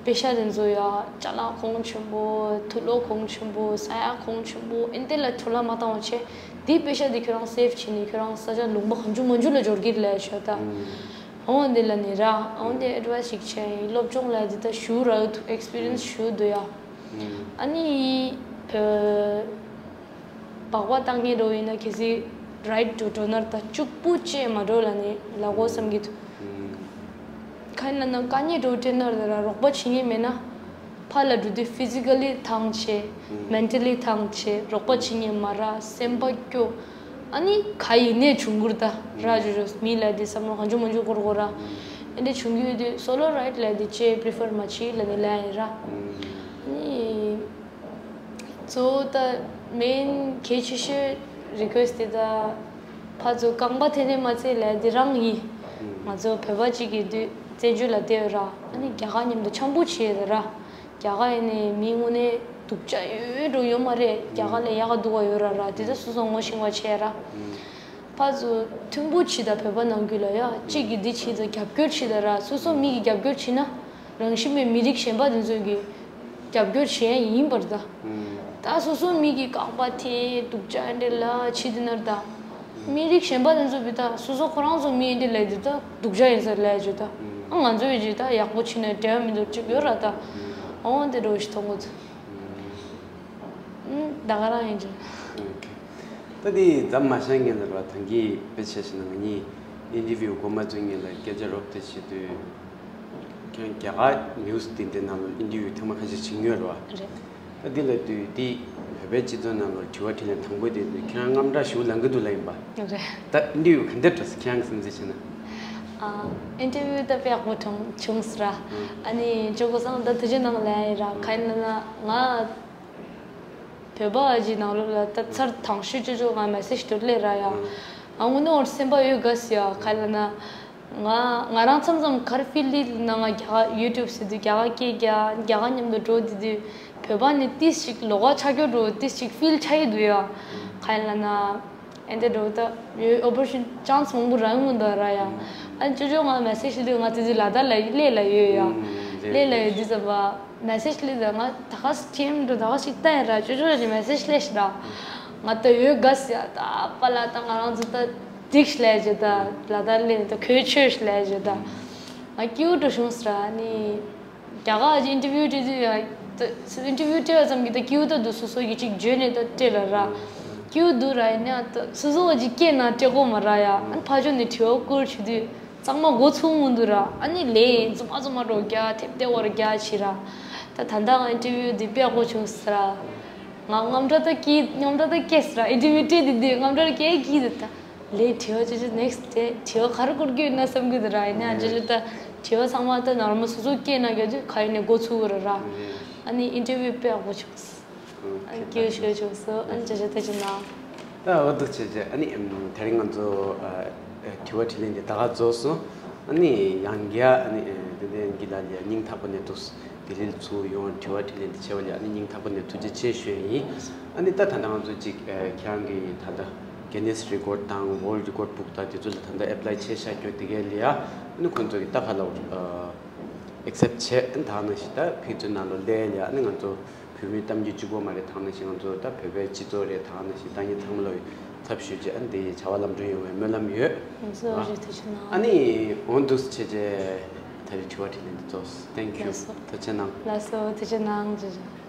པེ་ཤ་དེ་ཚོ་ཡ་ཅ་ལག་གོང་ཆེན་པོ། དུག་ལོག་གོང་ཆེན་པོ། ས་ཡ་གོང་ཆེན་པོ། ཨེ་འདི་ལ་འཕྲོ་བརླག་མ་བཏང་བ་བྱས། དེའི་པེ་ཤ་དེ་ཁྱོད་རང་སེབ་བྱས་ནས་ཁྱོད་རང་ས་ཆ་ལུང་པ་གང་བྱུང་མང་བྱུང་ལ་འབྱོར་གྱི་ལས་ཆོག་ད། འོ་འདི་ལ་ནི་ར། འོ་འདི་ཨེ་ཌི་ཝའི་སི་ཞིག་བྱས་ཡིན། སློབ་སྦྱོང་ལ་འདི་ད་ཞུ་ར་འདུག་ཨེག་སི་པི་རི་ཡན་སི་ཞུ་འདུག་ཡ། ཨ་ནི་བོད་སྦག་སྦག་བཏང་ངེས་འགྲོ་ཡིན་ན་གལ་སྲིད་རའིཌ་འགྲོ་འགྲོ་ནར་ད་གཅིག་པུ་བཅད་མ་འགྲོ་ལ་ནི་ལ་གོ་བསམ་གྱི་འདུག་ག་ཡིན་ལ་ན་དཀའ་ངལ་འགྲོ་སྤྲད་ནར་ད་ར་རོགས་པ་བྱེད་ངེས་མེད་ན། ཕར་ལ་འགྲོ་དུས་ཕི་ཛི་ཀ་ལི་ཐང་ཆད། མེན་ཊ་ལི་ཐང་ཆད། རོགས་པ་བྱེད་ངེས་མ་ར། སེམས་པ་སྐྱོ། ཨ་ནི་ག་ཡིན་ནས་བྱུང་གུར་ད་ར་ཇོ་ཇོ་མི་ལ་དེ་བསམ་བློ་གང་བྱུང་མང་བྱུང་སྐོར་གོ་ར། ཨེ་འདྲ་བྱུང་གི་ཡོད་དུས་སོ་ལོ་རའིཌ་ལ་དེ་ཅེ་པི་རི་ཕར་མ་བྱེད་ལ་ནི་ལ་ཡིན་ར། ཨ་ནི། གཙོ་བོ་ད་མེན་གལ་ཆེ་ཤོས་རི་ཀུ་ཨེ་སི་ཊི་དེ་ད་ཕར་ཚུར་རྐང་པ་འཐེན་ནས་མ་ཚད་ལས་དེ་རང་ཡིན། ང་ཚོ་བོད་པ་གཅིག་གི་དུས་བཙན་བྱོལ་ལ་བསྡད་ཡོད་ར། ཨ་ནི་རྒྱ་གར་མཉམ་དུ་འཆམ་པོ་བྱས་ཡོད་ར། རྒྱ་གར་ཡིན་ནའི་མི་དངོས་གནས་སྡུག་ཅག་ཡོད་འགྲོ་ཡོད་མ་རེད། རྒྱ་གར་ལས་ཡག་ག་སྡུག་ག་ཡོད་ར་ར། དེ་ད་སོ་སོ་ངོ་ཤེས་པ་བྱས་ར། ཕར་ཚུར་མཐུན་པོ་བྱེད་ད། བོད་པ་ནང་ཁུལ་ལ་ཡ་གཅིག་གིས་འདི་བྱེད་ད་རྒྱབ་སྐྱོར་བྱེད་ད་ར། སོ་སོ་མི་གིས་རྒྱབ་སྐྱོར་བྱེད་ན། རང་བཞིན་པའི་མི་རིགས་གཞན་པ་དེ་ཚོས་ཀྱི་རྒྱབ་སྐྱོར་བྱེད་ཡ་ཡིན་པར་ད། ད་སོ་སོ་མི་གི་རྐང་པ་ཐེ་སྡུག་ཅག་འདྲེ་ལ་ཕྱི་དེ་ནར་ད། མི་རིགས་གཞན་པ་དེ་ཚོ་བི་ད་སོ་སོ་ཁོ་རང་ཚོ་མི་འདྲེ་ལས་དེ་ད་སྡུག་ཅག་ཡིན་ས་ལས་བརྗོད་ད། ཨ་ང་ཚོའི་ཇི་ད་ཡག་པོ་ཕྱི་ནས་འབྲེལ་བ་མི་འདུག་ཅིག་ཡོད་ར་ད། ཨོ་དེ་འགྲོ་ཞིག་མཐོང་གོ་ཚོད། ད་ག་རང་ཡིན་ཅིང་། ད་དེ་འཛམ་མ་ཤང་ངེས་ལ་ར་ཐང་གི་དཔེ་ཆ་ཞིག་ནང་ངས་ཨིན་ཊར་བིའུ་འགོ་མ་བཙུགས་ངེས་ལ་སྐད་ཆ་རོབ་དེ་བྱེད་དུས། ཁྱེད་རང་རྒྱ་གར་ནིའུ་སི་དེ་འདྲའི་ནང་ལ་ཨིན་ཊར་བིའུ་ཐེངས་མ་ཁ་ཤས་བྱེད་མྱོང་རེད་བ། རེད། ད་འདི་ལ་དུས་འདི་བོད་པའི་སྤྱི་ཚོགས་ནང་ལ་དྲི་བ་དྲིས་ལན་དང་པོ་དེ་ཁྱེད་རང་དངངས་སྐྲག་ཞེ་པོ་ལངས་ཀྱི་འདུག་ལབ་ཡིན་པ། རེད། ད་ཨིན་ཊར་བིའུ་ག་འདྲ་འགྲོ་སོང་ཁྱེད་རང་གི་བསམ་ཚུལ་བྱས་ན། ཨ། ཨིན་ཊར་བིའུ་ད་དཔེ་ཡག་པོ་བྱུང་བྱུང་སོང་ར། ཨ་ནི་ཅོ་གོ་སང་ད་དུས་ཆེན་ནང་ལ་ཡིན་ར་ཁ་ཡིན་ན་ང་བོད་པ་ཨ་ཅེ་ནང་ལོགས་ལ་ད་ཚར་དང་ཤོས་ཅོ་ཅོ་ང་མེ་སེ་ཇི་དུ་སླེབས་ར་ཡ། ཨ་དངོས་གནས་འོར་སེམས་པ་ཡོད་དགའ་སི་ཡ་ཁ་ཡིན་ན། ང་ང་རང་མཚམས་མཚམས་གར་ཕིལ་ལི་ན་ང་རྒྱ་གར་ཡུ་ཊུབ་ཟེར་དུས་རྒྱ་གར་སྐད་རྒྱག་རྒྱ་གར་མཉམ་དུ་འགྲོ་དུས་དུས་བོད་པ་ནི་ཏིས་ཅིག་ལོགས་ཀ་ཆགས་ཀྱོག་འགྲོ་ཏིས་ཅིག་ཕིལ་ཆགས་ཡི་འདུག་ཡ། ག་ཡིན་ལབ་ན་ཨེ་འདྲ་འགྲོ་ད་ཡོད་ཨོ་པོ་རེ་ཤན་ཅན་སི་མང་པོ་རག་ཡོང་གི་འདུག་ར་ཡ། ཨ་ཅོ་ཅོ་ང་མེ་སེ་ཇི་ལི་ང་དེ་དུས་ལ་དྭགས་ལ་གླེ་ལ་ཡོད་ཡ། གླེ་ལ་ཡོད་དུས་ཙམ་པ་མེ་སེ་ཇི་ལི་ད་ང་ད་ག་སི་ཊི་ཨེམ་འགྲོ་ད་ག་ཞིག་ལྟ་ཡ་ར་ཅོ་ཅོ་ཅི་མེ་སེ་ཇི་སླེབས་ཤི་ར། ང་ད་ཡོད་དགའ་སི་ཡ་ད་པ་ལ་ད་ང་རང་ཚོ་ད། འགྲིག་ལས་བྱེད་ད་ལ་དྭགས་ལས་ད་ཁོའི་ཆོས་ལས་བྱེད་ད་ང་སྐྱིད་པོ་འགྲོ་བྱུང་ཟེར་ཨ་ནི་རྒྱ་གར་གྱི་ཨིན་ཊར་བིའུ་བྲིས་དུས་ཡང་ ད་ཨིན་ཊར་བིའུ་སྤྲད་པ་ཙམ་གྱིས་ད་སྐྱིད་པོ་ད་འདུག་སོ་སོ་ཡིས་ཅིག་བརྗོད་ནས་ད་སྤྲད་ལ་ར། སྐྱིད་པོ་འདུག་ར། ཡིན་ན་ད་སོ་སོ་བ་ཅིག་སྐད་ནང་སྤྲད་དགོས་མ་ར་ཡ། ཨ་ནི་ཕར་ཕྱོགས་ནས་དྲི་བ་བསྐུར་བྱེད་དུས་གཙང་མ་མགོ་ཚོས་མི་འདུག་ར། ཨ་ནི་ལས་རྫུན་མ་རྫུན་མ་རོ་རྒྱག་ཐེབས་ཏེ་བར་རྒྱག་བྱེད་ར། ད་ད་ལྟ་ང་ཨིན་ཊར་བིའུ་འདི་སྤྲད་དགོས་བྱུང་ཟེར་ར། ང་དངངས་སྐྲག་ད་སྐྱེས། དངངས་སྐྲག་ད་སྐྱེས་ཟེར་ར། ཨིན་ཊར་བིའུ་སྤྲད་དེ་དུས་དངངས་སྐྲག་སྐྱེས་སྐྱེས་འདུག་ད། ལས་དྲི་བ་ཅོ་ཅོ་ནེག་སི་ཊི་དེ་དྲི་བ་ག་རེ་བསྐུར་གྱི་ཡོད་ན་བསམ་གྱི་འདུག་ར། ཡིན་ན་ཅོ་ཅོ་ད་དྲི་བ་ཚང་མ་ད་ནོར་མལ་སོ་སོ་སྐད་ནང་གི་དུས་ག་ཡིན་ནས་མགོ་ཚོས་གི་ར་ར། ཨ་ནི་ཨིན་ཊར་བིའུ་སྤྲད་དགོས་བྱུང་། ཨ་ནི་སྐྱིད་པོ་ཞེ་པོ་བྱུང་སོང་། ཨ་ནི་ཅོ་ཅོ་ཐུགས་རྗེ་གནང་། ད་འོ་འདུག་བྱས་བྱས་ཨ་ནི་ཨམ་དེ་རིང་ང་ཚོ་ཨ་ཨ་དྲི་བ་དྲིས་ལན་དེ་ད་ག་རྫོགས་སོང་། ཨ་ནི་ཡང་བསྐྱར་ཨ་ནི་ཨ་དེ་ལན་གྱི་ལ་ལ་སྙིང་ཐག་པ་ནས་འདུག་ལྡི་ལི་ལ་ཚུར་ཡོང་དྲི་བ་དྲིས་ལན་དེ་བྱས་པ་ལ་ཨ་ནི་སྙིང་ཐག་པ་ནས་ཐུགས་རྗེ་ཆེ་ཞུ་ཡ་ཡིན། ཨ་ནི་ད་ད་ལྟ་ང་ཚོ་ཅིག་ཨ་ཁྱེད་རང་གི་ད་ལྟ་གི་ནེ་སི་རི་ཀོཌ་དང་ཝོལཌ་རི་ཀོཌ་བུག་དང་དེ་ཚོ་ལ་ད་ལྟ་ཨེབ་ལའི་བྱས་བཞག་རྒྱུ་དེ་གས་ལ་ཡ། ཨ་ནི་ཁོང་ཚོ་གིས་ད་ཕར་ལ་ཨ་ཨེག་སེབ་བྱས། ཨ་ནི་ད་ནང་བཞིན་ད་ཕེབས་བསུ་ནང་ལོགས་སླེབས་ལ་ཡ། ཨ་ནི་ང་ཚོ་བོད་མི་གཏམ་རྒྱུད་གཅིག་པོ་མ་རེད། ད་ནང་བཞིན་ང་ཚོ་ད་བོད་པའི་སྤྱི་ཚོགས་རེད། ད་ནང་བཞིན་ད་ངས་ཚང་མ་ལ་ཚབ་ཞུས་བྱས་ཨ་ནི་དེ་ཡི་བྱ་བ་ལམ་འགྲོ་ཡོང་བའི་སྨོན་ལམ་ཡོད། ལགས་སོ། ཨ་ནི་ཐུགས་རྗེ་གནང་། ཨ་ནི་འོ་འདུག་བྱས་བྱས་ད་རེས་དྲི་བ་དྲིས་ལན་འདི་རྫོགས། Thank you། ལགས་སོ། ཐུགས་རྗེ་གནང་། ལགས་སོ། ཐུགས་རྗེ་གནང་། ཅོ་ཅོ།